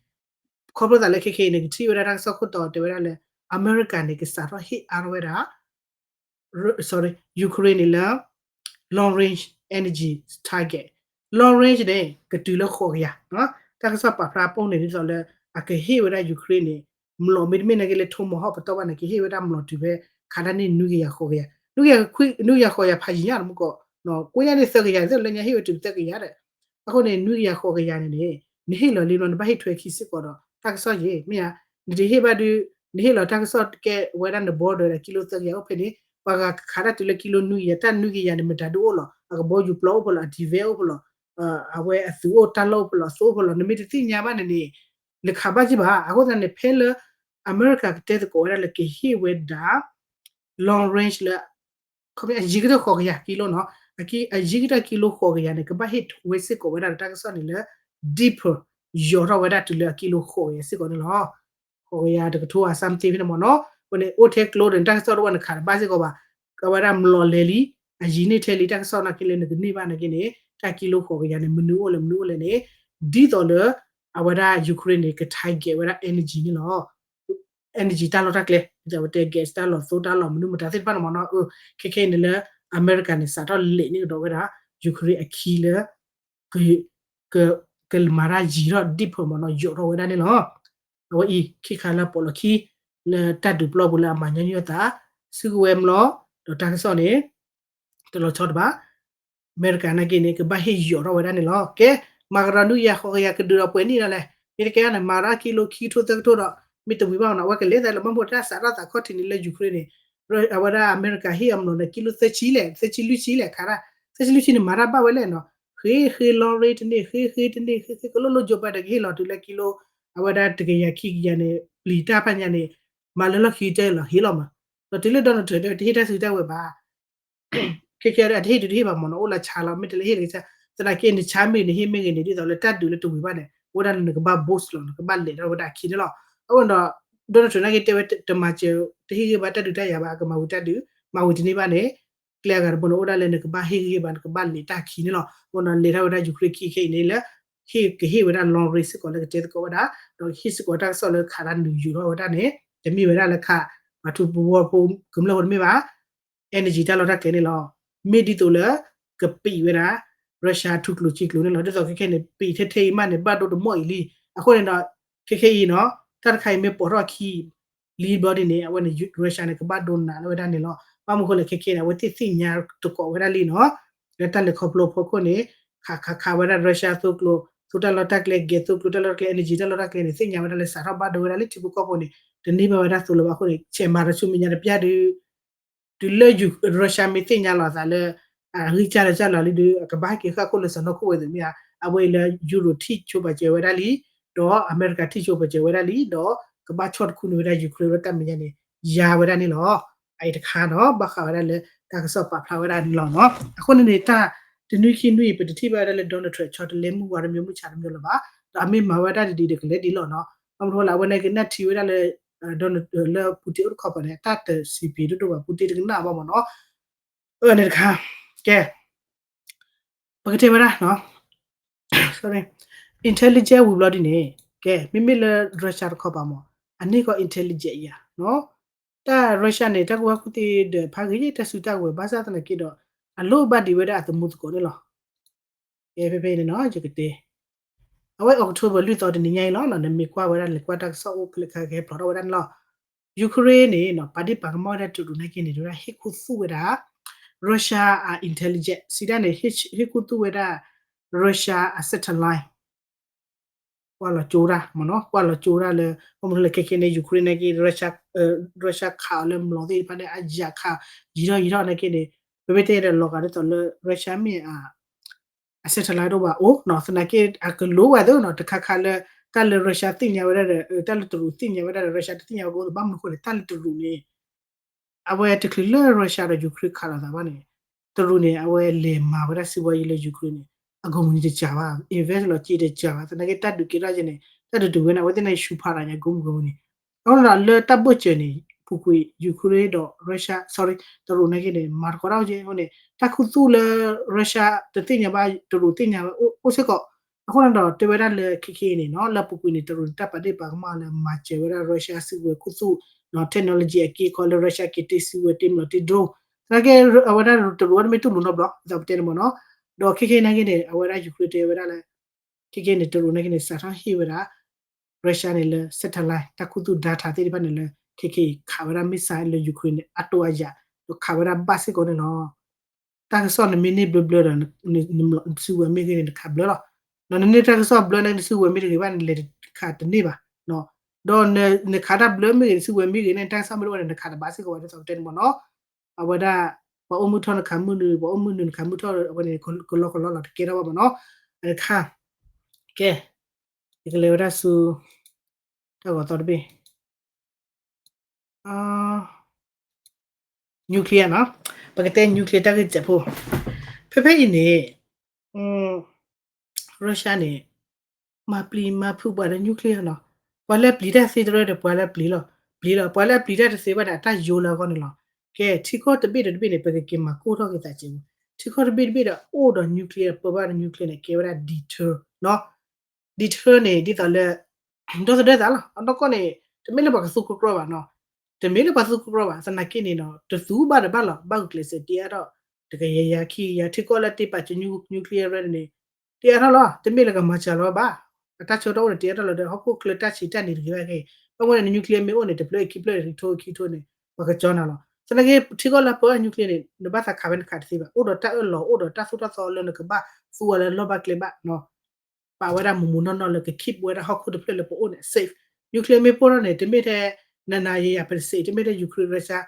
ခီဖျိသးလၢခဲခဲအံၤန့ၣ် ကထံၣ်ဝဲဒၣ်တၢ်ကစီၣ်ခိၣ်တီတဲဝဲဒၣ်လၢ အမဲရကၤန့ၣ် ကစးထီၣ်ဟ့ၣ်အါထီၣ်ဝဲဒၣ် sorry Ukraine န့ၣ်လၢ long range energy target long range န့ၣ် ကတုၤလၢဃိးကယၤ တၢ်ကစီၣ်ပာ်ဖျါအပူၤန့ၣ် ဒ်သိးလၢ အကဟ့ၣ်ဝဲဒၣ် Ukraine န့ၣ် မျိာ်မ့တမ့ၢ်နာ်က့လၢ Tomahawk ပတီၢ်ဘၣ်န့ၣ် ကဟ့ၣ်ဝဲဒၣ်မျိာ်တုၤဖဲ ခးတၢ်န့ၢ်နွံကယၤဃိးကယၤ နွံကယၤဃိးကယၤဖးယံၤညါတမူကီး ကွ့ညါန့ၣ်သၢကယၤ သ့ၣ်လၢညါဟ့ၣ်ဝဲတုၤသၢကယၤဒီး အဃိန့ၣ် နွံကယၤဃိးကယၤန့ၣ်န့ၣ် နဟ့ၣ်လီၤလံဘျီ နဘၣ်ဟ့ၣ်ထွဲခံစ့ၢ်ကီးဒီး တၢ်ကစီၣ်ယဲၢ် မ့ၢ်ဧါ နတဟ့ၣ်ဘၣ်ဒုး နဟ့ၣ်လီၤတၢ်ကစီၣ်တကဲဝဲဒၣ်န border ဒီးကံလိသၢကယၤအိၣ်ဖဲန့ၣ် ပှၤဂၤခးတၢ်တုၤလၢကံလိနွံကယၤ တၢ်နွံကယၤန့ၣ် မတၤဒုးအိၣ်လီၤ အကဘီယူၤပျီအိၣ်ဖဲလီၤ အ defense အိၣ်ဖဲလီၤ အဝဲအသုးအိၣ်တၢ်လီၢ်အိၣ်ဖဲလီၤ အသိအိၣ်ဖဲလီၤ နမ့ၢ်တသ့ၣ်ညါဘၣ်န့ၣ်န့ၣ် နခးဘၣ်က့ၤဘၣ် အဃိသတးန့ၣ် ဖဲလၢ အမဲရကၤကတဲသကိးဝဲဒၣ်လၢကဟ့ၣ်ဝဲဒၣ် long range လၢ အယံၤကတၢၢ်ဃိးကယၤကံလိနီၤ အယံၤကတၢၢ်ကံလိဃိးကယၤန့ၣ် ကဘၣ်ဟ့ၣ်ထွဲစ့ၢ်ကီးဝဲဒၣ်လၢတၢ်ကစီၣ်န့ၣ်လၢ deeper ယိာ်ထီၣ်ဝဲဒၣ်တုၤလၢအကံလိဃိးကယၤစ့ၢ်ကီးန့ၣ်လီၤ ဃိးကယၤတကထိ something ဖဲန့ၣ်မ့ၢ်နီၤ အဃိန့ၣ် အိၣ်ထဲကျိဒီး တၢ်ကစီၣ်တအိၣ်ဘၣ်နခးတဘၣ်စ့ၢ်ကီးဘၣ် ကဝဲဒၣ်မျိာ်လဲၤလံ အယံၤန့ၢ်ထဲလံ တၢ်ကစီၣ်နာ်က့လၢနကန့ၢ်ဘၣ်နာ်က့န့ၣ် တၢ်ကံလိဃိးကယၤန့ၣ် မနုၤအိၣ်လဲၣ် မနုၤအိၣ်လဲၣ်န့ၣ် ဒ်သိးလၢ အဝဲဒၣ် Ukraine န့ၣ် က target ဝဲဒၣ် energy န့ၣ်လီၤ energy တၢ်လီၢ်တၢ်ကျဲ ဒ်သိးဝဲတဲ gas တၢ်လီၢ်သိတၢ်လီၢ်မနုၤမတၤသ့ၣ်တဖၣ်န့ၣ်မ့ၢ်နီၤ ခဲခဲအံၤန့ၣ်လၢ အမဲရကၤန့ၣ် စးထီၣ်လဲၤန့ၢ်ကဒီးဝဲဒၣ် Ukraine အခံလၢ က ကမၤတၢ်ယံၤထီၣ် deeper မ့ၢ်နီၤ ယိာ်ထီၣ်ဝဲဒၣ်န့ၣ်လီၤ အဝဲအံၤ ခံခါလၢအပိာ်လီၤခံ လၢတၢ်ဒုးပျီပူၤလၢအမၤညီနုၢ်အသး စုကဝဲၤမျိာ် ဒီးတၢ်ကစီၣ်န့ၣ် တလီၤဆီတဘၣ် အမဲရကၤနာ်က့န့ၣ် ကဘၣ်ဟ့ၣ်ယိာ်ထီၣ်ဝဲဒၣ်န့ၣ်လီၤ ကဲ မၤကဒီးနွံကယၤဃိးကယၤကဒုးဒီးပှဲၤနံၣ်လီၤလဲၣ် မ့ၢ်တကဲန့ၣ် မၤဒီးကံလိခံကထိသၢကထိဒီး မ့ၢ်တဝံၤဘၣ်မ့ၢ်နီၤ အဝဲကလဲၤသးလၢဘၣ်မ့ၢ်တၢ်စးထီၣ်သးခီၣ်ထံးန့ၣ်လၢ Ukraine န့ၣ် အဝဲဒၣ်အမဲရကၤဟ့ၣ်အမျိာ်န့ၣ် ကံလိသၢဆံလဲၣ် သၢဆံလွံၢ်ဆံလဲၣ် ခးတၢ် သၢဆံလွံၢ်ဆံန့ၣ် မၤတၢ်ဘၣ်ဝဲလဲၣ်နီၤ ဃ့ဃ့ long range တန့ၢ် ဃ့ဃ့တန့ၢ် ဃ့ဃ့ကလိလိ Joe Biden ကဟ့ၣ်လီၤတုၤလၢကံလိ အဝဲဒၣ်တကယၤခံကယၤန့ၣ် ပျံၤတၢ်ဖးညါန့ၣ် မၤလၢလီၢ်ခံကတၢၢ်လီၤ ဟ့ၣ်လီၤမး ဒီးတုၤလၢ Donald Trump တဲဝဲတဟ့ၣ်တၢ်စုတၢ်ဝဲၤဘၣ် ခဲခဲဒီး အတဟ့ၣ်ဒုးတဟ့ၣ်ဘၣ်မ့ၢ်နီၤ အိၣ်လၢဆါလီၤ မ့ၢ်တလဲၤဟ့ၣ်တကဆါ သနာ်က့နဆါမ့ၢ်ဂ့ၤ နဟ့ၣ်မ့ၢ်ဂ့ၤန့ၣ် ဒ်သိးလၢတၢ်ဒုးလၢတဝံၤဘၣ်န့ၣ် အိၣ်ဒၣ်လၢနကဘၣ် boost လီၤ နကဘၣ်လဲၤထီၣ်ဝဲဒၣ်အခံန့ၣ်လီၤ အဃိဒီး Donald Trump နာ်က့တဲဝဲ တမၤစၢၤ တဟ့ၣ်ဂ့ၤဘၣ်တၢ်ဒုးတၢ်ယၤဘၣ် အကမၤဝံၤတၢ်ဒုး မၤဝံၤတန့ၢ်ဘၣ်န့ၣ် ကျဲအဂၤတဘိန့ၣ် အိၣ်ဒၣ်လၢနကဘၣ်ဟ့ၣ်ဂ့ၤဘၣ် နကဘၣ်လဲၤတၢ်ခံန့ၣ်လီၤ အဃိဒီးလဲၤထီၣ်ဝဲဒၣ် Ukraine ခံခဲအံၤန့ၣ်လၢ ဟ့ၣ်ကဟ့ၣ်ဝဲဒၣ် long range စ့ၢ်ကီးလၢကတဲသကိးဝဲဒၣ် ဒီးဟ့ၣ်စ့ၢ်ကီးတၢ်ကစီၣ်လၢခးတၢ်နုာ်ယိာ်ထီၣ်ဝဲဒၣ်န့ၣ် တမ့ၢ်ဝဲဒၣ်လၢခး ပှၤထူပဝီဖိကမျၢၢ်ဖိတမ့ၢ်ဘၣ် energy တၢ်လီၢ်တၢ်ကျဲန့ၣ်လီၤ. မ့ၢ်ဒ်သိးလၢ ကပံာ်ဝဲဒၣ် Russia ထူကျိၤစ့ကျိၤန့ၣ်လီၤ. ဒ်သိးခဲခဲန့ၣ် ပံာ်ထဲထဲအံၤမးန့ၣ် ဘၣ်ဒိတမီၢ်အံၤလံ. အဃိန့ၣ်ဒီး ခဲခဲအံၤနီၤ တၢ်တခါအံၤမ့ၢ်ပိာ်ထီၣ်ခံလံဘျီဒ်န့ၣ် အဝဲန့ၣ် Russia န့ၣ် ကဘၣ်ဒိနးလၢဝဲဒၣ်န့ၣ်လီၤ. ဘၣ်မနုၤဃိလဲၣ် ခဲခဲန့ၣ် အဝဲသ့ၣ်သ့ၣ်ညါတကိးဝဲဒၣ်လံနီၤ လၢတၢ်လဲၤခီဖျိအဖီခိၣ်န့ၣ် ခးခးခးဝဲဒၣ် Russia သိကျိၤ သိတၢ်လီၢ်တၢ်ကျဲ ကဲသိကျိၤ တၢ်လီၢ်တၢ်ကျဲ energy တၢ်လီၢ်တၢ်ကျဲန့ၣ် သ့ၣ်ညါဝဲဒၣ်လၢစးထီၣ်ဘၣ်ဒိဝဲဒၣ်လၢထံဖိကီၢ်ဖိန့ၣ် တန့ၢ်ဘၣ်ဝဲဒၣ်သိလၢၤဘၣ်အဃိန့ၣ် ဆဲးမၤတၢ်ဆူမဲာ်ညါတပျၢ်ဒုး တုၤလၢ Russia မ့ၢ်သ့ၣ်ညါလီၤအသးလၢ အဂံၢ်စၢ်လၢစၢ်လီၤလံဒီး အကဘၣ်ဟဲက့ၤဃၣ်ခိၣ်လၢစီၢ်နီၤခိၣ်ဝဲသ့ၣ်မ့ၢ်ဧါ. အဝဲအံၤလၢ Europe ထံၣ်ဆိပာ်စၢၤဝဲဒၣ်လံ, ဒီးအမဲရကၤထံၣ်ဆိပာ်စၢၤဝဲဒၣ်လံ, ဒီးကဘၣ်ဆီၣ်တခူန့ၢ်ဝဲဒၣ် Ukraine လၢတၢ်မဲာ်ညါန့ၣ် ယၤဝဲဒၣ်န့ၣ်လီၤ. အအံၤတခါနီၤ ဘၣ်ဃးဝဲဒၣ်လၢတၢ်ကစီၣ်ပာ်ဖျါဝဲဒၣ်န့ၣ်လီၤနီၤ. အဃိန့ၣ်န့ၣ် တၢ်တနွံခံနွံအံၤ ပတထံၣ်ဘၣ်ဝဲဒၣ်လၢ Donald Trump ဆီတလဲမုၢ်ဝါတမံၤမုၢ်ဆါတမံၤလၢၤဘၣ်. ဒီးအမ့ၢ်မၤဝဲဒၣ်တဒံးဒီးကလဲၤဒံးလီၤနီၤ. ဘၣ်မနုၤဃိလဲၣ် အဝဲန့ၣ်ကနၣ်ထံဝဲဒၣ်လၢ လၢ Putin အိၣ်တခီပၤန့ၣ် တၢ်တစံးပ့ၤဒိၣ်ဒိၣ်ဘၣ် Putin တကနၣ်ဘၣ်မ့ၢ်နီၤ. အန့ၣ်တခါ ကဲ ပကတဲဝဲဒၣ် sorry intelligence ဝံၤဘျီဒ်န့ၣ် ကဲ မ့မ့ၢ်လၢ Russia တခီပၤမ့ၢ် အန့ၢ်ကီၢ် intelligence ယၤနီၤ. တၢ် Russia န့ၣ် တၢ်ကူၣ်ဘၣ်ကူၣ်သ့ဒီးဖးဂ့ၤ တၢ်စုတၢ်ဝဲၤဘၣ်ဆၣ်သနာ်က့ဒီး အလိၣ်ဘၣ်ဒံးဝဲဒၣ်အသမူသကိးန့ၣ်လီၤ. ကဲ ဖဲဖဲအံၤန့ၣ်နီၤ ယကတဲ အဝဲ October လွံၢ်သီတနံၤညါအံၤလီၤ. နမ့ၢ်ကွၢ်ဝဲဒၣ် လဲၤကွၢ်တၢ်ကစီၣ်အိၣ်ဖျဲၣ်ခါ ကဟဲဖျိးထီၣ်ဝဲဒၣ်န့ၣ်လီၤ. Ukraine န့ၣ်နီၤ ပာ်ဒ့ၣ်ပာ်ကမၣ်ဝဲဒၣ်တရူးနာ်က့န့ၣ် ဒ်ဝဲဒၣ်ဟ့ၣ်ခူသူၣ်ဝဲဒၣ် Russia အ intelligence စံးဒၣ်န့ၣ် ဟ့ၣ်ခူသူၣ်ဝဲဒၣ် Russia အ satellite ကွၢ်လီၤကၠိတၢ်မ့ၢ်နီၤ ကွၢ်လီၤကၠိတၢ်လၢ ဘၣ်မနုၤလဲၣ် ခဲခဲန့ၣ် Ukraine နာ်က့ Russia ခးအီၤလၢမျိာ်သ့ၣ်တဖၣ်န့ၣ် အယၤခး ယံာ်ထီၣ်ယံာ်ထီၣ်နာ်က့န့ၣ် ပမ့ၢ်တဲဒီးလီၤဂာ်ဒ်သိးလၢ Russia မ့ၢ်အ အ satellite ဒိၣ်ဘၣ်အိၣ်နီၤ သနာ်က့ အကလိဝဲသ့နီၤ တခါခါလၢ တၢ်လၢ Russia သ့ၣ်ညါဝဲဒၣ်ဒီး တၢ်လၢတရူးသ့ၣ်ညါဝဲဒၣ်ဒီး Russia တသ့ၣ်ညါဝဲကအိၣ်သ့ ဘၣ်မနုၤအဃိလဲၣ် တၢ်လၢတရူးန့ၣ် အဝဲတချုးလၢ Russia ဒီး Ukraine ခးလိာ်သးဘၣ်န့ၣ် တရူးန့ၣ် အဝဲလဲၤမၤဝဲဒၣ်စံးဘီယံၤလၢ Ukraine န့ၣ် အကိးမုၢ်နံၤတစှၤဘၣ် invest လီၤက့တစှၤဘၣ် သနာ်က့တၢ်ဒုးကဲထီၣ်ကဲန့ၣ် တၢ်ဒုးတုၤဝဲန့ၣ် အဝဲသ့ၣ်န့ၣ် ဆူဖးရၤညါ ကိးမုၢ်ကိးမုၢ်နံၤ အဃိဒီးလၢတၢ်ဘၢၣ်စၢၤန့ၣ် ပူၤကွံာ် Ukraine ဒီး Russia, sorry, တရူးနာ်က့န့ၣ် မၤသကိးတၢ်အိၣ်က့အဃိန့ၣ် တၢ်ခူသူၣ်လၢ Russia တသ့ၣ်ညါဘၣ် တရူးသ့ၣ်ညါဝဲအိၣ်စ့ၢ်ကီး. အဃိန့ၣ်ဒီးတဲဝဲဒၣ်လၢခဲခဲအံၤန့ၣ်နီၤ လၢပူၤကွံာ်န့ၣ် တရူးန့ၣ် တၢ်ပာ်ဒ့ၣ်ပာ်ကမၣ်လၢမၤစၢၤဝဲဒၣ် Russia စုကဝဲၤခူသူၣ် technology အက့ခီလၢ Russia က့ၤတ့စုဝဲၤ တ့မလီၤတ့ drone သနာ်က့ အဝဲဒၣ်တရူးအီၤတမ့ၢ်တူၢ်လိာ်နီတဘျီ ဒ်သိးပတဲန့ၣ်မ့ၢ်နီၤ. ဒီးခဲခဲအံၤနာ်က့န့ၣ် အဝဲဒၣ် Ukraine တဲဝဲဒၣ်လၢ ခဲခဲအံၤန့ၣ် တရူးနာ်က့န့ၣ် စးထီၣ်ဟ့ၣ်ဝဲဒၣ် Russia န့ၣ်လၢ satellite တၢ်ခူသူၣ် data သ့ၣ်တဖၣ်န့ၣ်လၢ ခဲခဲအံၤခးဝဲဒၣ် missile လၢ Ukraine န့ၣ် အတိအယၤ ဒီးခးဝဲဒၣ်ဘၣ်စ့ၢ်ကီးန့ၣ်လီၤ. တၢ်ကစီၣ်နမ့ၢ်န့ၢ်ဘျၢဘျၢဒီး နစုဝဲၤမ့ၢ်ဂ့ၤန့ၣ် နခးဘျၢလီၤ. နန့ၢ်တၢ်ကစီၣ်ဘျၢနာ်က့ နစုဝဲၤမ့ၢ်တဂ့ၤဘၣ်န့ၣ် လဲၤခးတန့ၢ်ဘၣ်. ဒီးနခးတၢ်ဘျၢမ့ၢ်ဂ့ၤ နစုဝဲၤမ့ၢ်ဂ့ၤန့ၣ် တၢ်ကစီၣ်မ့ၢ်တအိၣ်န့ၣ် နခးတဘၣ်စ့ၢ်ကီးဝဲဒ်သိးပတဲန့ၣ်မ့ၢ်နီၤ. အဝဲဒၣ် ပှၤအိၣ်မုၢ်ထီၣ်နခးမုၢ်နုာ် ပှၤအိၣ်မုၢ်နုာ်နခးမုၢ်ထီၣ် အဝဲန့ၣ် ကလီကလီလီၤ တကဲထီၣ်ဘၣ်မ့ၢ်နီၤ. တခါ ကဲ ယကလဲၤဝဲဒၣ်ဆူ တၢ်ဂီၤသီတဘ့ၣ် nuclear နီၤ, ပကတဲ nuclear တၢ်ဂ့ၢ်တစဲးဖိ, ဖဲဖဲအံၤန့ၣ် Russia န့ၣ် မၤပျံၤမၤဖုးပှၤဒီး nuclear နီၤ, ပှၤလၢပျံၤတၢ်သ့တရၢဒီး ပှၤလၢပျံၤလီၤ, ပျံၤလီၤ, ပှၤလၢအပျံၤတၢ်တသ့ဘၣ်ဒီး အတၢ်ယိလၢအဂီၢ်န့ၣ်လီၤ. ကဲ ထံကီၢ်တဘ့ၣ်ဒီးတဘ့ၣ်န့ၣ် ပကက့ၤမၤကိၢ်ထီၣ်က့ၤသးစဲးဖိ, ထံကီၢ်တဘ့ၣ်တဘ့ၣ်ဒီး အိၣ်ဒီး nuclear ပၢဘၣ်ဒီး nuclear န့ၣ် ကဲဝဲဒၣ် deter နီၤ. deter န့ၣ် ဒ်သိးလၢ ဒီသဒၢသးလီၤ. အနီၢ်ကီၢ်န့ၣ် တမ့ၢ်လၢပှၤကသူကကြၢဘၣ်နီၤ, တမ့ၢ်လၢပှၤသူကကြၢဘၣ်, သနာ်က့န့ၣ်ဒီး တသူဘၣ်ဒီးဘၣ်လီၤ, ဘၣ်ဂုာ်ကျဲးစၢးတ့အါထီၣ် တကယၤယၤခံကယၤ ထံကီၢ်လၢတ့ပာ်စၢၤ nuclear န့ၣ် တ့အါထီၣ်လီၤ, တမ့ၢ်လၢကမၤစှၤလီၤဘၣ်. အတၢ်ဆၢကတီၢ်အိၣ်န့ၣ် တ့အါထီၣ်လီၤဒီး ဟီၣ်ခိၣ်ချၢတၢ်ဆံးတၢ်န့ၣ်တဂ့ၤဘၣ်က့, ဘၣ်မနုၤန့ၣ် nuclear မ့ၢ်အိၣ်န့ၣ် တဖျၢၣ်ခံဖျၢၣ်ခံထိခံထိန့ၣ် ပှၤကကၠီနၤလီၤ. သနာ်က့ ထံကီၢ်လၢပၢ nuclear န့ၣ် နဘၣ်သးခးဝဲနခးတသ့ဘၣ်, အိၣ်ဒီးတၢ်အၢၣ်လီၤ အိၣ်ဒီးတၢ်သိၣ်တၢ်သီလၢနကဘၣ်သူအီၤလၢလီၢ်ဘၣ်ကျဲဘၣ် ပာ်ဝဲဒၣ်မူးမူးနီၢ်နီၢ်လၢက keep ဝဲဒၣ်ဟီၣ်ခိၣ်တဖျၢၣ်လၢပအိၣ်န့ၣ် safe. nuclear မ့ၢ်ပိၢ်ထီၣ်န့ၣ် တမ့ၢ်ထဲ နၤနၤယၤယၤ ပတစ့း, တမ့ၢ်ထဲ Ukraine Russia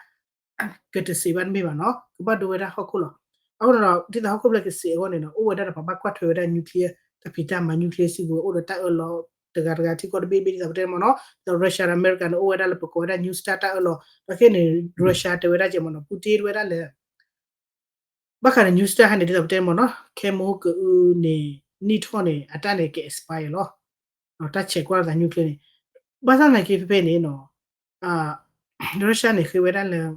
ကတစ့းဘၣ်တမ့ၢ်ဘၣ်နီၤ, ကဘၣ်ဒိဝဲဒၣ်ဟီၣ်ခိၣ်လီၤ. အဃိန့ၣ်ဒီး ဒ်သိးဟီၣ်ခိၣ်ဖျၢၣ်ကစ့းအဂီၢ်န့ၣ်ဒီး အိၣ်ဝဲဒၣ်ဒီးပှၤဘၣ်ကွၢ်ထွဲဝဲဒၣ် nuclear တၢ်ဖံးတၢ်မၤ nuclear စုကဝဲၤ အိၣ်ဒီးတၢ်အၢၣ်လီၤ တဂၤတဂၤထံကီၢ်တဘ့ၣ်ဘ့ၣ်ဒ်သိးပတဲမ့ၢ်နီၤ, ဒီး Russia ဒီးအမဲရကၤန့ၣ် အိၣ်ဝဲဒၣ်လၢပကိးဝဲဒၣ် New START တၢ်အၢၣ်လီၤ, ဒီးခဲန့ၣ် Russia တဲဝဲဒၣ်ကဲမ့ၢ်နီၤ, Putin တဲဝဲဒၣ်လၢ ဘၣ်ဃးဒီး New START ဟဲန့ၣ် ဒ်သိးပတဲမ့ၢ်နီၤ, ခဲမုၢ်ကအုန့ၣ် နံၣ်ထီၣ်န့ၣ် အတၢ်န့ၣ်က expire လီၤ. တၢ်ဆဲးကွၢ်လိာ်သး nuclear န့ၣ်, ဘၣ်ဆၣ်သနာ်က့ဖဲဖဲန့ၣ်နီၤ, Russia န့ၣ် ဃ့ဝဲဒၣ်လၢ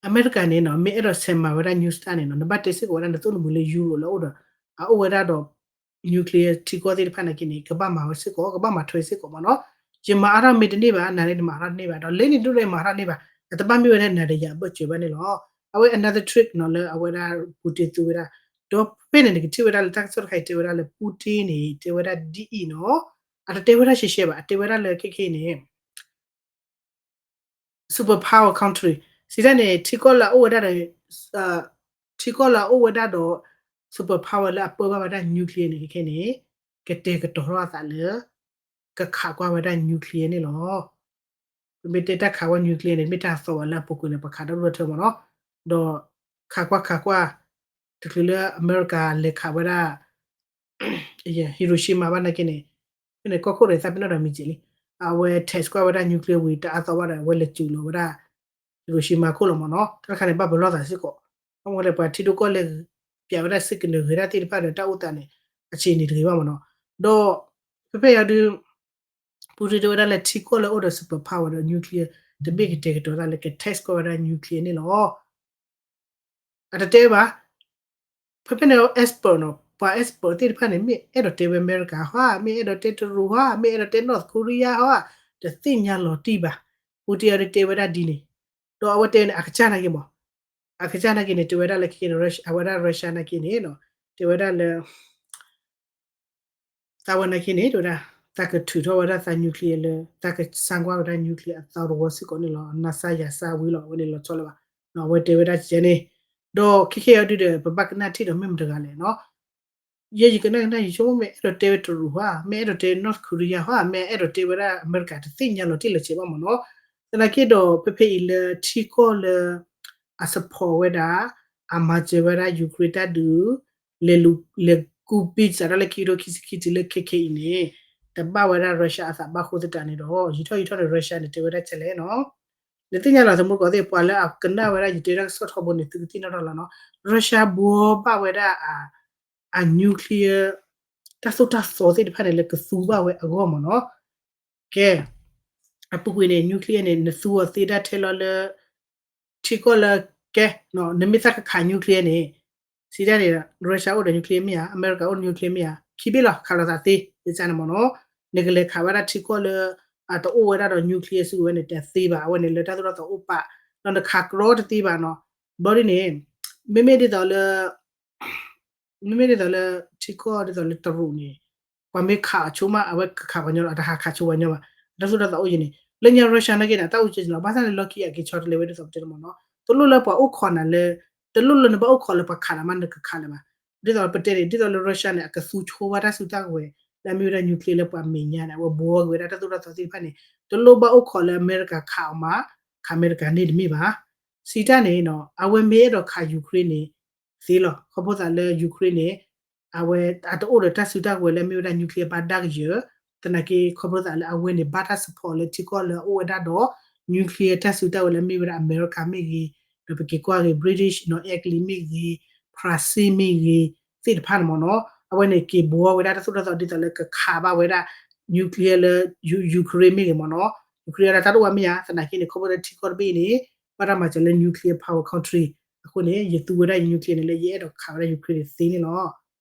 အမဲရကၤန့ၣ်နီၤ မ့ၢ်အဲၣ်ဒိးဆဲးမၤဝဲဒၣ် New START န့ၣ်နီၤ နဘၣ်တဲစ့ၢ်ကီးဝဲဒၣ်နသိၣ်နမုာ်လၢ Europe လၢအအိၣ်ဒီး အအိၣ်ဝဲဒၣ်ဒီး nuclear ထံကီၢ်သ့ၣ်တဖၣ်နာ်က့န့ၣ် ကဘၣ်မၤဝဲစ့ၢ်ကီး ကဘၣ်မၤထွဲစ့ၢ်ကီးမ့ၢ်နီၤ, ယမၤအါထီၣ်မ့ၢ်တန့ၢ်ဘၣ် နၤန့ၣ်နမၤအါထီၣ်တန့ၢ်ဘၣ် ဒီးလၢန့ၣ်ဒ်လဲၣ်မၤအါထီၣ်တန့ၢ်ဘၣ် အတဘၣ်မ့ၢ်ဝဲဒၣ်နၤဒီးယၤအဘၢၣ်စၢၤဘၣ်န့ၣ်လီၤ. အဝဲ another trick နီၤ လၢအဝဲဒၣ် Putin သူဝဲဒၣ်, ဒီးဖဲန့ၣ်နကထံၣ်ဝဲဒၣ်လၢတၢ်ကစီၣ်တခါအံၤတဲဝဲဒၣ်လၢ Putin န့ၣ် တဲဝဲဒၣ်ဒ်အံၤနီၤ, အတတဲဝဲဒၣ်ရှဲရှဲဘၣ် အတဲဝဲဒၣ်လၢခဲခဲအံၤန့ၣ် superpower country စံးတၢ်န့ၣ် ထံကီၢ်လၢအအိၣ်ဝဲဒၣ်ဒီး ထံကီၢ်လၢအအိၣ်ဝဲဒၣ်ဒီး superpower လၢအပၢဘၣ်ဝဲဒၣ် nuclear န့ၣ် ခဲခဲန့ၣ် ကတဲာ်ကတီၤထီၣ်အသးလၢ ကခးကွၢ်ဝဲဒၣ် nuclear န့ၣ်လီၤ. ပမ့ၢ်တဲတၢ်ခးကွၢ် nuclear န့ၣ် မ့ၢ်တၢ်သီၣ်ဘၣ်လၢအပူၤကွံာ�န့ၣ် ပှၤခးဒီဒူၣ်ဒီထၢမ့ၢ်နီၤ, ဒီးခးကွၢ်ခးကွၢ် တချုးလၢအမဲရကၤလဲၤခးဝဲဒၣ် Hiroshima ဘၣ်နာ်က့န့ၣ်, ဖဲန့ၣ်ကီၢ်ခိၣ်ဒီးသးပ့ၤနီၣ်ဒီးမံၤက့ၤလံ, အဝဲ test ကွၢ်ဝဲဒၣ် nuclear ဝံၤ တအါသီဘၣ်ဒီး အဝဲလဲၤစူးလီၤဝဲဒၣ် Hiroshima ခိၣ်လီၤမ့ၢ်နီၤ, တၢ်တခါန့ၣ် ဘၣ်ပလီၢ်သးစ့ၢ်ကီး, ဘၣ်မနုၤလဲၣ် ပှၤထံဒိၣ်ကီၢ်လဲၢ် ပျးဝဲဒၣ် signal ဂ့ၤဒၣ်သ့ၣ်တဖၣ်ဒီး တၢ်အိၣ်သးန့ၣ် အဆံးန့ၣ်တဂ့ၤဘၣ်မ့ၢ်နီၤ, ဒီး ဖဲဖဲအံၤဒုး Putin တဲဝဲဒၣ်လၢထံကီၢ်လၢအိၣ်ဒီး superpower ဒီး nuclear တဘ့ၣ်ကတဲာ်ကတီၤသးလၢက test ကွၢ်ဝဲဒၣ် nuclear န့ၣ်လီၤ. အတတဲဘၣ်, ဖဲဖဲန့ၣ် expert နီၤ, ပှၤ expert သ့ၣ်တဖၣ်န့ၣ် မ့ၢ်အဲၣ်ဒိးတဲဝဲအမဲရကၤဟီ, မ့ၢ်အဲၣ်ဒိးတဲတရူးဟီ, မ့ၢ်အဲၣ်ဒိးတဲ North Korea ဟီ, တသ့ၣ်ညါလီၤတံၢ်ဘၣ်, Putin အံၤဒုးတဲဝဲဒၣ်ဒ်န့ၣ်, ဒီးအဝဲတဲန့ၣ် အကစၢ်နာ်က့မ့ၢ်, အကစၢ်နာ်က့န့ၣ် တဲဝဲဒၣ်လၢ အဝဲဒၣ် Russia နာ်က့န့ၣ် တဲဝဲဒၣ်လၢ သးဝဲနာ်က့န့ၣ် တဲဝဲဒၣ် သးကထုးထီၣ်ဝဲဒၣ်သး nuclear လၢ သးကစၢ်ကွၢ်ဝဲဒၣ် nuclear အသီတဝီစ့ၢ်ကီးန့ၣ်လီၤ, နၤစၢ်ယၤစၢ်ဝံၤလီၤ, အဝဲန့ၣ်လီၤဆီလၢၤဘၣ်, အဝဲတဲဝဲဒၣ်ကဲန့ၣ်, ဒီးခဲခဲအံၤဒုးဒီး ပဘၣ်ကနၣ်ထံၣ်ဒီးမ့ၢ်မတဂၤလဲၣ်နီၤ, ယဲယကနၣ်ကနၣ်ယဆိကမိၣ် မ့ၢ်အဲၣ်ဒိးတဲဝဲတရူးဟီ, မ့ၢ်အဲၣ်ဒိးတဲ North Korea ဟီ, မ့ၢ်အဲၣ်ဒိးတဲဝဲဒၣ်အမဲရကၤ တသ့ၣ်ညါလီၤတံၢ်လီၤဆဲးဘၣ်မ့ၢ်နီၤ, သနာ်က့ဒီး ဖဲဖဲအံၤလၢထံကီၢ်လၢ အ support ဝဲဒၣ်, အမၤစၢၤဝဲဒၣ် Ukraine တၢ်ဒုး လဲၤကူပံစးထီၣ်လၢခံကထိခံဆံခံတုၤလၢ ခဲခဲအံၤန့ၣ် တဘၣ်ဝဲဒၣ် Russia အသးဘၣ်ဃိသတးန့ၣ်ဒီး ယံာ်ထီၣ်ယံာ်ထီၣ်န့ၣ် Russia န့ၣ် တဲဝဲဒၣ်ကဲလဲၣ်နီၤ, နသ့ၣ်ညါလီၤ သမူသကိးသ့ၣ် ပှၤလၢအကနၣ်ဝဲဒၣ်ယတဲတၢ်ကစီၣ်ထီဘိန့ၣ် သုကသ့ၣ်နီၣ်ထီၣ်လီၤနီၤ, Russia ဘှီဘၣ်ဝဲဒၣ် အ nuclear တၢ်သိၣ်တၢ်သီသ့ၣ်တဖၣ်န့ၣ် လၢကသူဘၣ်ဝဲအဂီၢ်မ့ၢ်နီၤ, ကဲ အပူၤကွံာ်န့ၣ် nuclear န့ၣ် နသူအီၤသ့ဒၣ်ထဲလီၤလၢ ထံကီၢ်လၢကဲ နမ့ၢ်သးကခး nuclear န့ၣ် စံးတၢ်န့ၣ် Russia အိၣ်ဒီး nuclear မ့ၢ်ဧါ, အမဲရကၤအိၣ်ဒီး nuclear မ့ၢ်ဧါ, ခံဘ့ၣ်လီၤ ခးလိာ်သးသ့ ယကန့ၣ်မ့ၢ်နီၤ, နကလဲၤခးဝဲဒၣ်ထံကီၢ်လၢ အတအိၣ်ဝဲဒၣ်ဒီး nuclear စုကဝဲၤန့ၣ် တသ့ဘၣ်, အဝဲန့ၣ်လၢတၢ်သိၣ်တၢ်သီအိၣ်ပာ်, ဒီးနခးကြီတသ့ဘၣ်နီၤ, ဘျီဒ်န့ၣ် မ့မ့ၢ်ဒ်သိးလၢ မ့မ့ၢ်ဒ်သိးလၢ ထံကီၢ်ဒ်သိးလၢတရူးန့ၣ် ပှၤမ့ၢ်ခးအီၤဆိမး အဝဲကခးပှၤညီလီၤ, အတဟးခးဆိပှၤညီဘၣ်, တၢ်သိၣ်တၢ်သီအိၣ်ယံၤန့ၣ် လၢညါ Russia နာ်က့န့ၣ် အတၢ်အိၣ်ကဲလီၤ, ဘၣ်ဆၣ်န့ၣ် လီၢ်ခံအက့ၤဆီတလဲဝဲဒ်သိးပတဲတမ့ၢ်နီၤ, တလိၣ်လၢပှၤအိၣ်ခိးနၤလၢ တလိၣ်လၢနဘၣ်အိၣ်ခိးလၢပှၤခးနၤမး နကခးလၢၤဘၣ်, ဒ်သိးပတဲန့ၣ် ဒ်သိးလၢ Russia န့ၣ် အကသူဆိဝဲတၢ်စုတၢ်ကဝဲၤ လၢအမ့ၢ်ဝဲဒၣ် nuclear လၢပှၤမဲာ်ညါန့ၣ် အဝဲဘှီက့ၤဝဲဒၣ်တၢ်သိၣ်တၢ်သီသ့ၣ်တဖၣ်န့ၣ် တလိၣ်ဘၣ်အိၣ်ခိးလၢအမဲရကၤခးအီၤမး, ခးအမဲရကၤန့ၣ်တမ့ၢ်ဘၣ် စံးတၢ်န့ၣ်နီၤ အဝဲမ့ၢ်အဲၣ်ဒိးခး Ukraine န့ၣ် သ့လီၤ. ခီဖျိသးလၢ Ukraine န့ၣ် အဝဲအတအိၣ်ဒီးတၢ်စုတၢ်ကဝဲၤလၢအမ့ၢ်ဝဲဒၣ် nuclear ဘၣ်ဒၣ်ကယၢၤ, သနာ်က့ ခီဖျိသးလၢအဝဲန့ၣ် ဘၣ်တၢ် support လၢထံကီၢ်လၢအအိၣ်ဝဲဒၣ်ဒီး nuclear တၢ်စုတၢ်ကဝဲၤလၢအမ့ၢ်ဝဲဒၣ်အမဲရကၤမ့ၢ်ဂ့ၤ, ဒီးပက့ၤကွၢ်ဂ့ၤ British နီၤ Italy မ့ၢ်ဂ့ၤ, France မ့ၢ်ဂ့ၤ, သ့ၣ်တဖၣ်န့ၣ်မ့ၢ်နီၤ, အဝဲန့ၣ်က့ၤဘှီဝဲဒၣ်တၢ်သိၣ်တၢ်သီဒ်သိးလၢကခးဘၣ်ဝဲဒၣ် nuclear လၢ Ukraine မ့ၢ်ဂ့ၤမ့ၢ်နီၤ, Ukraine ဒၣ်တၢ်တအိၣ်ဘၣ်မ့ၢ်ဧါ, သနာ်က့န့ၣ် ခီဖျိလၢထံကီၢ်တဘ့ၣ်အံၤန့ၣ် ဘၣ်တၢ်မၤစၢၤလၢ nuclear power country အဃိန့ၣ် ယသူဝဲဒၣ်ယ nuclear န့ၣ်လၢယအဲၣ်ဒိးခးဝဲဒၣ် Ukraine န့ၣ်သ့န့ၣ်လီၤ.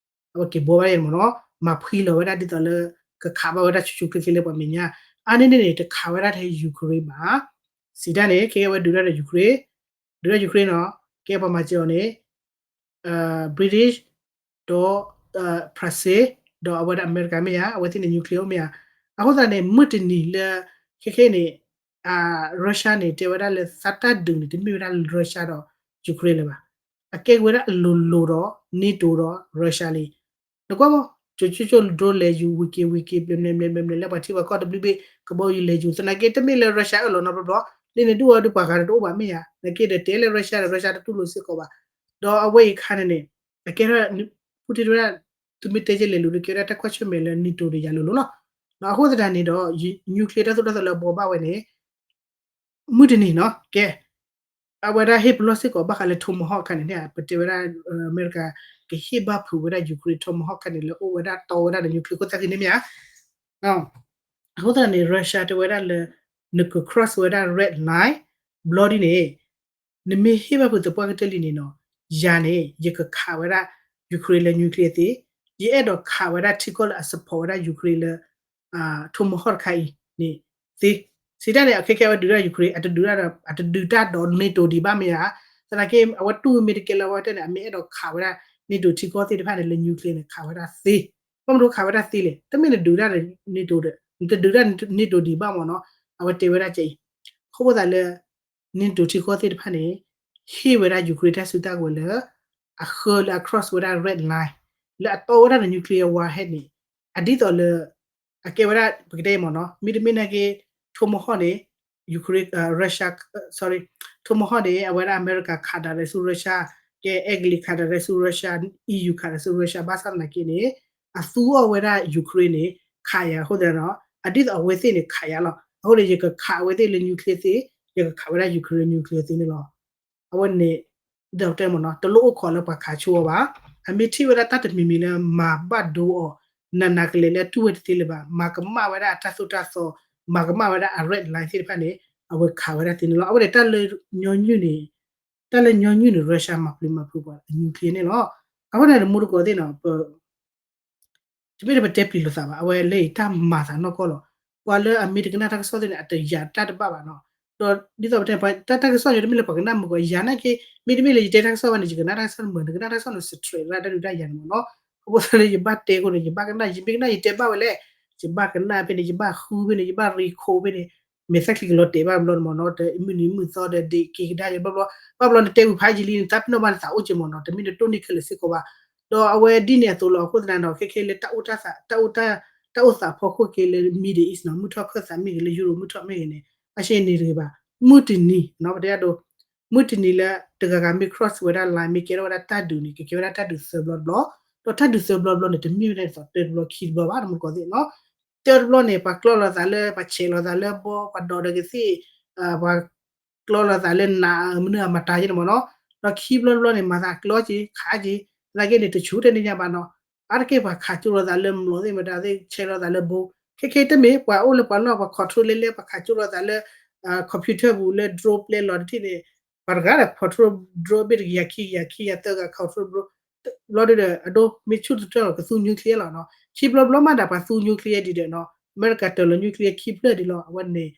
အဝဲက့ၤဘှီဝဲဒၣ်မ့ၢ်နီၤ, မၤဖှံလီၤဝဲဒၣ်ဒ်သိးလၢ ကခးဘၣ်ဝဲဒၣ်ဆူၣ်ဆူၣ်ချ့ချ့လၢပှၤမဲာ်ညါ, အါန့ၢ်န့ၣ်န့ၣ် တခးဝဲဒၣ်ထဲ Ukraine ဘၣ်, စံးတၢ်န့ၣ် ခဲကဲဝဲဒုးတၢ်ဒီး Ukraine, ဒုးတၢ် Ukraine နီၤ, ကဲပှၤမၤစၢၤအီၤန့ၣ် British ဒီး France ဒီးအဝဲဒၣ်အမဲရကၤမ့ၢ်ဧါ, အဝဲသ့ၣ်န့ၣ် nuclear အိၣ်မ့ၢ်ဧါ, အဃိသတးန့ၣ် မုၢ်တနံၤလၢ ခဲခဲန့ၣ် Russia န့ၣ် တဲဝဲဒၣ်လၢသးတၢ်ဒုးန့ၣ် တမ့ၢ်ဝဲဒၣ် Russia ဒီး Ukraine လၢၤဘၣ်, အကဲဝဲဒၣ်အလိၤလိၤဒီး NATO ဒီး Russia လံ, နကွၢ်မ့ၢ် ကၠိကၠိကၠိဒိလဲၤယူၤ ဝံၤက့ၤဝံၤက့ၤ ဘျဲၣ်ဘျဲၣ်ဘျဲၣ်ဘျဲၣ်ဘျဲၣ် လၢပှၤထံပှၤကီၢ်တဘျုးဘ့ၣ် ကဘီယူၤလဲၤယူၤ သနာ်က့ တမ့ၢ်လၢ Russia အၢၣ်လီၤနီတဘျီဘျီ, လၢန့ၣ်ဒုးအီၤဒုးပှၤဂၤတအိၣ်ဘၣ်မ့ၢ်ဧါ, သနာ်က့ဒီးတဲလၢ Russia ဒီး Russia တတူၢ်လိာ်စ့ၢ်ကီးဘၣ်, ဒီးအဝဲအံၤခါန့ၣ်န့ၣ် အကဲထီၣ် Putin တဲဝဲဒၣ် သုမ့ၢ်တဲကလဲၤလူၤဒီး ကဲဝဲဒၣ်တၢ်ကွၢ်ဆၢၣ်မဲာ်လၢ NATO ဒီးယၤလိၤလိၤလီၤ, အဃိသတးန့ၣ်ဒီး nuclear တၢ်သိၣ်တၢ်သီလၢအဘှီဘၣ်ဝဲန့ၣ် မုၢ်တနံၤနီၤ ကဲ အဝဲဒၣ်ဟ့ၣ်ပလီၢ်စ့ၢ်ကီးဘၣ်ဃးလၢ Tomahawk ခါန့ၣ်န့ၣ် ပတဲဝဲဒၣ် အမဲရကၤ ကဟ့ၣ်ဘၣ်ဖုးဝဲဒၣ် Ukraine Tomahawk ခါန့ၣ် လၢအိၣ်ဝဲဒၣ်တီဝဲဒၣ်ဒီး nuclear ခိၣ်သၣ်ဃံန့ၣ်မ့ၢ်ဧါ, အဃိသတးန့ၣ် Russia တဲဝဲဒၣ်လၢ နက cross ဝဲဒၣ် red line ဘျီဒ်န့ၣ် နမ့ၢ်ဟ့ၣ်ဘၣ်ဖုးသပှၢ်ကတၢၢ်လံန့ၣ်နီၤ ယၤန့ၣ် ယကခးဝဲဒၣ် Ukraine လၢ nuclear သ့, ယအဲၣ်ဒိးခးဝဲဒၣ်ထံကီၢ်လၢအ support ဝဲဒၣ် Ukraine လၢ Tomahawk တခါအံၤန့ၣ်သ့, စံးတၢ်န့ၣ် အခဲခဲအဝဲဒုးတၢ် Ukraine အတဒုးတၢ်ဒီး အတဒုးတၢ်ဒီး NATO ဒံးဘၣ်မ့ၢ်ဧါ, သနာ်က့ အဝဲတူၢ်မ့ၢ်တကဲလၢအဝဲတဲန့ၣ် အမ့ၢ်အဲၣ်ဒိးခးဝဲဒၣ် NATO ထံကီၢ်သ့ၣ်တဖၣ်န့ၣ် လၢ nuclear န့ၣ် ခးဝဲဒၣ်သ့, ဘၣ်မနုၤခးဝဲဒၣ်သ့လဲၣ်, တမ့ၢ်နဒုးတၢ်ဒီး NATO ဒီး နတဒုးတၢ် NATO ဒံးဘၣ်မ့ၢ်နီၤ, အဝဲတဲဝဲဒၣ်ကအံၤ, ခီဖျိသးလၢ NATO ထံကီၢ်သ့ၣ်တဖၣ်န့ၣ် ဟ့ၣ်ဝဲဒၣ် Ukraine တၢ်စုတၢ်ကဝဲၤလၢ အဃၢလၢအ cross ဝဲဒၣ် red line လၢအတီဝဲဒၣ်ဒီး nuclear warhead န့ၣ် အဒ်သိးလၢ အကဲဝဲဒၣ် ပကတဲမ့ၢ်နီၤ မ့တမ့ၢ်နာ်က့ Tomahawk န့ၣ် Ukraine, Russia, sorry, Tomahawk န့ၣ် အဝဲဒၣ်အမဲရကၤခး direct ဆူ Russia, ကဲ Italy ခး direct ဆူ Russia, EU ခး direct ဆူ Russia ဘၣ်ဆၣ်သနာ်က့န့ၣ် အသူအီၤဝဲဒၣ် Ukraine န့ၣ် ခးယၤအဃိသတးဒီး အဒ်သိးအဝဲသ့ၣ်န့ၣ် ခးယၤလီၤ. အဃိန့ၣ် ယကခးအဝဲသ့ၣ်လၢ nuclear သ့, ယကခးဝဲဒၣ် Ukraine nuclear သ့န့ၣ်လီၤ. အဝဲန့ၣ် ဒီးတဲမ့ၢ်နီၤ တလိၣ်အိၣ်ခိးလၢပှၤခးဆိအီၤဘၣ်. အမ့ၢ်ထံၣ်ဝဲဒၣ်တၢ်တမံၤမံၤလၢမၤဘၣ်ဒိအီၤ နးနးကလဲာ်လၢအတူၢ်ဝဲတသ့လၢၤဘၣ်. မၤကမၣ်ဝဲဒၣ်အတၢ်သိၣ်တၢ်သီ, မၤကမၣ်ဝဲဒၣ်အ red line သ့ၣ်တဖၣ်န့ၣ် အဝဲခးဝဲဒၣ်သ့န့ၣ်လီၤ. အဝဲန့ၣ်တၢ်လၢညီနုၢ်န့ၣ် တၢ်လၢညီနုၢ်န့ၣ် Russia မၤပျံၤမၤဖုးပှၤ nuclear န့ၣ်လီၤ. အဃိန့ၣ် တမူတကိးသ့ၣ်နီၤ ပ တမ့ၢ်လၢပတဲပျံၤလိာ်သးဘၣ်, အဝဲလၢအံၤတၢ်မၤသးနီၢ်ကီၢ်လီၤ. ပှၤလၢအမ့ၢ်တကနၣ်တၢ်ကစီၣ်သ့ၣ်န့ၣ် အတယာ်တၢ်တဘၣ်ဘၣ်နီၤ. ဒီးဒ်သိးပတဲ တၢ်တၢ်ကစီၣ်ယတမ့ၢ်လၢပှၤကနၣ်မုာ်ကီးယၤနာ်က့, မ့တမ့ၢ်လၢယတဲတၢ်ကစီၣ်ဘၣ်န့ၣ် ယကနၣ်တၢ်ကစီၣ်မုာ်, နကနၣ်တၢ်ကစီၣ်န့ၣ် straight ဒၣ်တၢ်ဒုးတၢ်ယၤန့ၣ်မ့ၢ်နီၤ. အဃိသတးလၢယဘၣ်တဲအဃိန့ၣ် ယဘၣ်ကနၣ်, ယမ့ၢ်ကနၣ်ယတဲဘၣ်ဝဲလဲၣ်, ယဘၣ်ကနၣ်ဖဲန့ၣ် ယဘၣ်ဃုဖဲန့ၣ် ယဘၣ်ရံခိဖဲန့ၣ်, မဲာ်သၣ်ချံကလီၤတဲာ်ဘၣ်ဘျီန့ၣ်မ့ၢ်နီၤ, တမုၢ်နံၤမုၢ်သီဒီးဒ့ၣ်က့ၤကဒါယဘျီဘျီ, ဘၣ်ဘျီနတဲဝံၤဖးယံာ်လံ နသးပ့ၤနီၣ်ဘၣ်နသးအိၣ်က့ၤမ့ၢ်နီၤ, တမ့ၢ်နတိၢ်န့ၢ်ခဲလၢာ်စ့ၢ်ကီးဘၣ်. ဒီးအဝဲဒ်န့ၣ်အသိးလီၤ. အဃိသတးဒီး ခဲခဲလၢတၢ်အိၣ်သး, တၢ်အိၣ်သးဖီခိၣ်က့ၤလၢ Middle East နီၤ, မုၢ်ထီၣ်ခၢၣ်သးမ့ၢ်ဂ့ၤ, လၢ Europe မုၢ်ထီၣ်မ့ၢ်ဂ့ၤန့ၣ် အရှဲန့ၣ်တဂ့ၤဘၣ်. မုၢ်တနံၤနီၤ ပတဲဒိ, မုၢ်တနံၤလၢတဂၤဂၤမ့ၢ် cross ဝဲဒၣ် line မ့ၢ်ကဲထီၣ်ဝဲဒၣ်တၢ်ဒုးန့ၣ် ကကဲဝဲဒၣ်တၢ်ဒုးသၢဘျီတဘျီ, ဒီးတၢ်ဒုးသၢဘျီတဘျီန့ၣ် တမ့ၢ်ဝဲဒၣ်ဒ်သိးတၢတဘျီခံတဘျီဘၣ် တမူတကိးသ့ၣ်နီၤ. တၢတဘျီန့ၣ် ပှၤကျီလိာ်သးလၢ ပှၤဆဲးလိာ်သးလၢဘီ, ပှၤဒိးဒီးကသ့ၣ်, ပှၤ ကျီလိာ်သးလၢနး မနုၤအမၤတၤယဲန့ၣ်မ့ၢ်နီၤ. ဒီးခံဘျီတဘျီန့ၣ် မၤသးကျီက့ၤ ခးက့ၤ, သနာ်က့န့ၣ် တဆူၣ်တန့ၢ်ညါဘၣ်နီၤ. အါတက့ၢ်ပှၤခးကၠိလိာ်သးလၢမျိာ်သ့ၣ်မတၤသ့ၣ် ဆဲးလိာ်သးလၢဘိ, က ခဲခဲတမ့ၢ်ပှၤအိၣ်လၢပှၤလီၢ် ပှၤ control လဲလဲ ပှၤခးကၠိလီၤသးလၢ computer ပူၤလၢ drone ပျဲလီၤတထံၣ်န့ၣ် ပှၤတဂၤဒီး control drone ဘ့ၣ်တကယၤခံကယၤခံကယၤသၢဂၤ control drone ဘျီဒုဒီး အဒိမ့ၢ်ဆူၣ်တတၢၢ်လီၤ ကသူ nuclear လီၤနီၤ. ခံဘျီဘျီမးဒၣ် ပှၤသူ nuclear ဒံးဒီးနီၤ အမဲရကၤတၢၢ်လီၤ nuclear ခံဖျၢၣ်ဒံးလီၤ. အဝဲန့ၣ်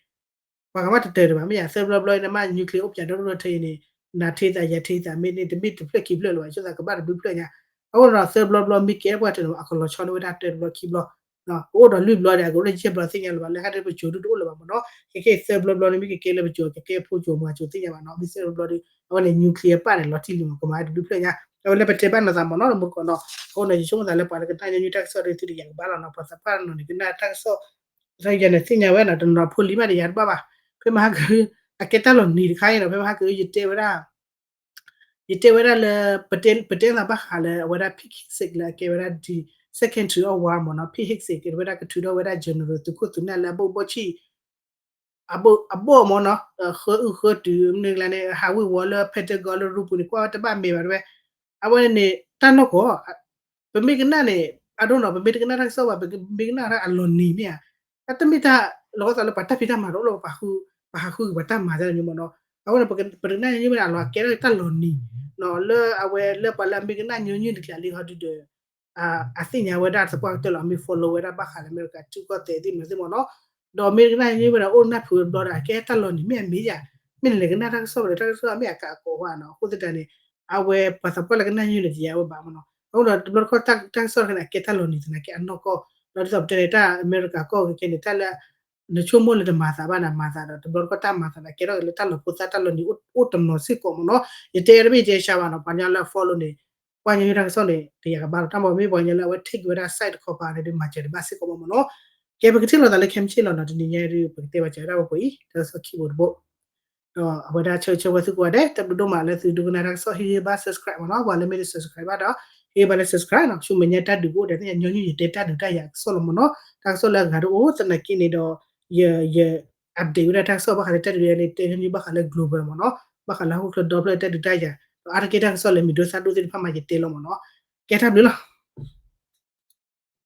ပှၤကမၣ်တတၢၢ်ဒံးဘၣ် မ့ၢ်ယၤ သၢဘျီဘျီနမ့ၢ် nuclear အိၣ်ပၠးဒီတရၢထဲအံၤန့ၣ် နၤထံသးယၤထံသး မ့ၢ်န့ၣ် တမ့ၢ်တဖျၢၣ်ခံဖျၢၣ်လၢၤဘၣ် ဆိသးကဘၣ်တဘျုးဖျၢၣ်ညါ. အဃိဒီး သၢဘျီဘျီမ့ၢ်ကဲပှၤတၢၢ်န့ၣ် အကလီၤဆီန့ၢ်ဝဲဒၣ်တၢတဘျီခံဘျီ ကအိၣ်ဒီးလွံၢ်ဘျီဒီး အကအိၣ်ဒီးယဲၢ်ဘျီသ့ၣ်ညါလၢၤဘၣ် လၢဟဲဒ်ပစိၤဒုတအိၣ်လၢၤဘၣ်မ့ၢ်နီၤ. ခဲခဲသၢဘျီဘျီန့ၣ် မ့ၢ်ကကဲလၢပစိၤ ကကဲဖိစိၤမၤစိၤသ့ၣ်ညါဘၣ်နီၤ. မ့ၢ်သၢဘျီဘျီဒီး အဝဲန့ၣ် nuclear ပၣ်န့ၣ် လီၤတံၢ်လံမး ကမၤတဘျုးဖျၢၣ်ညါ. အဝဲလၢပတဲဘၣ်နီၤသးမ့ၢ်နီၤ တမူတကိးနီၤ. အဃိန့ၣ် ယဆိကမိၣ်သးလၢပှၤလၢကနၣ်ညီနုၢ်တၢ်ကစီၣ်ဒီး သုတယာ်ကဘၣ်လီၤနီၤ ပှၤသးပှၢ်နီၤန့ၣ် ကနၣ်တၢ်ကစီၣ် တၢ်ယၤန့ၣ်သ့ၣ်ညါဝဲနီၤ တနီၤဖိလံၤမးဒီးယၤတဘၣ်ဘၣ်. ဖဲမဟါက အကဲတၢ်လီၤနံၤတခါအံၤနီၤ ဖဲမဟါက ယတဲဝဲဒၣ် ယတဲဝဲဒၣ်လၢ ပတဲ ပတဲသးဘၣ်ဃးလၢအဝဲဒၣ် Pete Hegseth လၢအကဲဝဲဒၣ် Secretary of War မ့ၢ်နီၤ. Pete Hegseth ကဲဝဲဒၣ်ကထုးထီၣ်ဝဲဒၣ် general သုးခိၣ်သုးနၢ်လၢအဘိၣ်ဘီၣ်ဆံၣ် အဘိၣ်မ့ၢ်နီၤ ဃၢအုၣ်ဃၢတုၤ မနုၤကျါန့ၣ် ဟးဝ့ၤဝီၤလၢ Pentagon လၢရူပူၤန့ၣ် ကွၢ်ဝဲတဘၣ်မဲာ်ဘၣ်တဲဝဲ အဝဲန့ၣ် တၢ်နီၢ်ကီၢ် ပမ့ၢ်ကနၣ်န့ၣ် အဒိနီၤ ပမ့ၢ်တကနၣ်တၢ်ကစီၣ်ဘၣ် ပမ့ၢ်ကနၣ်တၢ်အလီၤနံၤမ့ၢ်ဧါ တၢ်တမ့ၢ်တၢ်လီၤဂီၢ်သးလၢပှၤတၢ်ဖံးတၢ်မၤတအိၣ်လၢ ပှၤဟးဃုက့ၤပှၤတၢ်မၤတၢ်န့ၣ်မ့ၢ်နီၤ. အဃိန့ၣ် ပတကနၣ်ညီနုၢ်မ့ၢ်ဒၣ်အလီၤကဲထီၣ်တၢ်လီၤနံၤ လၢအဝဲလၢပှၤလၢအမ့ၢ်ကနၣ်ညီနုၢ်တကျါလံဟီဒုဒီး အသ့ၣ်ညါဝဲဒၣ်သပှၢ်ကတၢၢ်လီၤ အမ့ၢ် follow ဝဲဒၣ်ဘၣ်ဃးလၢအမဲရကၤ ထံကီၢ်သဲးသ့ၣ်မနုၤသ့ၣ်မ့ၢ်နီၤ. ဒီးမ့ၢ်ကနၣ်ညီနုၢ်မ့ၢ်ဒၣ်အိၣ်နၢ်ဖုးတဘျီဒီး ကဲတၢ်လီၤနံၤမ့ၢ်အမ့ၢ်ယၤ မ့ၢ်နလဲၤကနၣ်တၢ်ကစီၣ်ဝဲဒီး တၢ်ကစီၣ်မ့ၢ်အကးအကိးဝဲနီၤ. အဃိသတးန့ၣ် အဝဲပှၤသးပှၢ်လၢကနၣ်ညီနုၢ်န့ၣ် တယၤဝဲဘၣ်မ့ၢ်နီၤ. အဃိဒီးတဘျီတခီၣ်တၢ်ကစီၣ်တခါန့ၣ် အကဲတၢ်လီၤနံၤသနာ်က့အနီၢ်ကီၢ် ဒီးဒ်သိးပတဲန့ၣ် တၢ်အမဲရကၤကီၢ်ခဲခဲန့ၣ် တၢ်လၢ နဆိကမိၣ်လၢတမၤသးဘၣ်န့ၣ် မၤသးဒီး တဘျီတခီၣ်တၢ်မၤသးန့ၣ် ကဲထီၣ်က့ၤလၢတၢ်လီၤဖိသၣ်တၢ်လီၤနံၤအိၣ်တနီၤစ့ၢ်ကီးမ့ၢ်နီၤ. ယတဲတမ့ၢ်ယတဲဆါဘၣ်နီၤ ပှၤကညီလၢအ follow န့ၣ် ကွၢ်ညီနုၢ်တၢ်ကစီၣ်န့ၣ် တယၤကဘၣ်လီၤ တၢ်မ့ၢ်မ့ၢ်ပှၤကညီလၢအဝဲ take ဝဲဒၣ် side တခီပၤန့ၣ်ဒီး မၤစၢၤတဘၣ်စ့ၢ်ကီးမ့ၢ်နီၤ. ကဲပကထံၣ်လိာ်သးလၢခဲမုၢ်ဆ့ၣ်လီၤနီၤ တနံၤညါအံၤဒီး ပကတဲဘၣ်စၢၤဝဲဒၣ်ဝဲပှဲၤအံၤ တၢ်ကစီၣ်ခံဘိတဘိ ဒီးအဝဲဒၣ်ဆၢဂ့ၤဆၢဝါသုကိးဂၤဒဲး တၢ်ဘျုးဒိၣ်မးလၢသုဒိကနၣ်တၢ်ကစီၣ် ဟ့ၣ်ဂံၢ်ဘါ subscribe မ့ၢ်နီၤ ပှၤလၢမ့ၢ်တ subscribe ဘၣ်ဒီး ဟ့ၣ်ဂံၢ်ဘါလၢ subscribe နီၤ ဆူမဲာ်ညါတၢ်ဒုးကအိၣ်ဒီးသ့ၣ်ညါညီနုၢ် ယတဲတၢ်ဒုးတၢ်ယၤကစီၣ်လီၤမ့ၢ်နီၤ တၢ်ကစီၣ်လၢအဂၤတအိၣ်သနာ်က့န့ၣ်ဒီး ယ ယ update ဝဲဒၣ်တၢ်ကစီၣ်ဘၣ်ဃးလၢတၢ်ဒုးန့ၣ် တဲညီနုၢ်ဘၣ်ဃးလၢ global မ့ၢ်နီၤ ဘၣ်ဃးလၢဟီၣ်ခိၣ်ချၢဒီဖျၢၣ်တၢ်ဒုးတၢ်ယၤ ဒီးအါတက့ၢ်တၢ်ကစီၣ်လၢမံၤဒိၣ်သၣ်ဒိၣ်သ့ၣ်တဖၣ်မးယတဲလီၤမ့ၢ်နီၤ ကဲတၢ်ဘျုးလီၤ.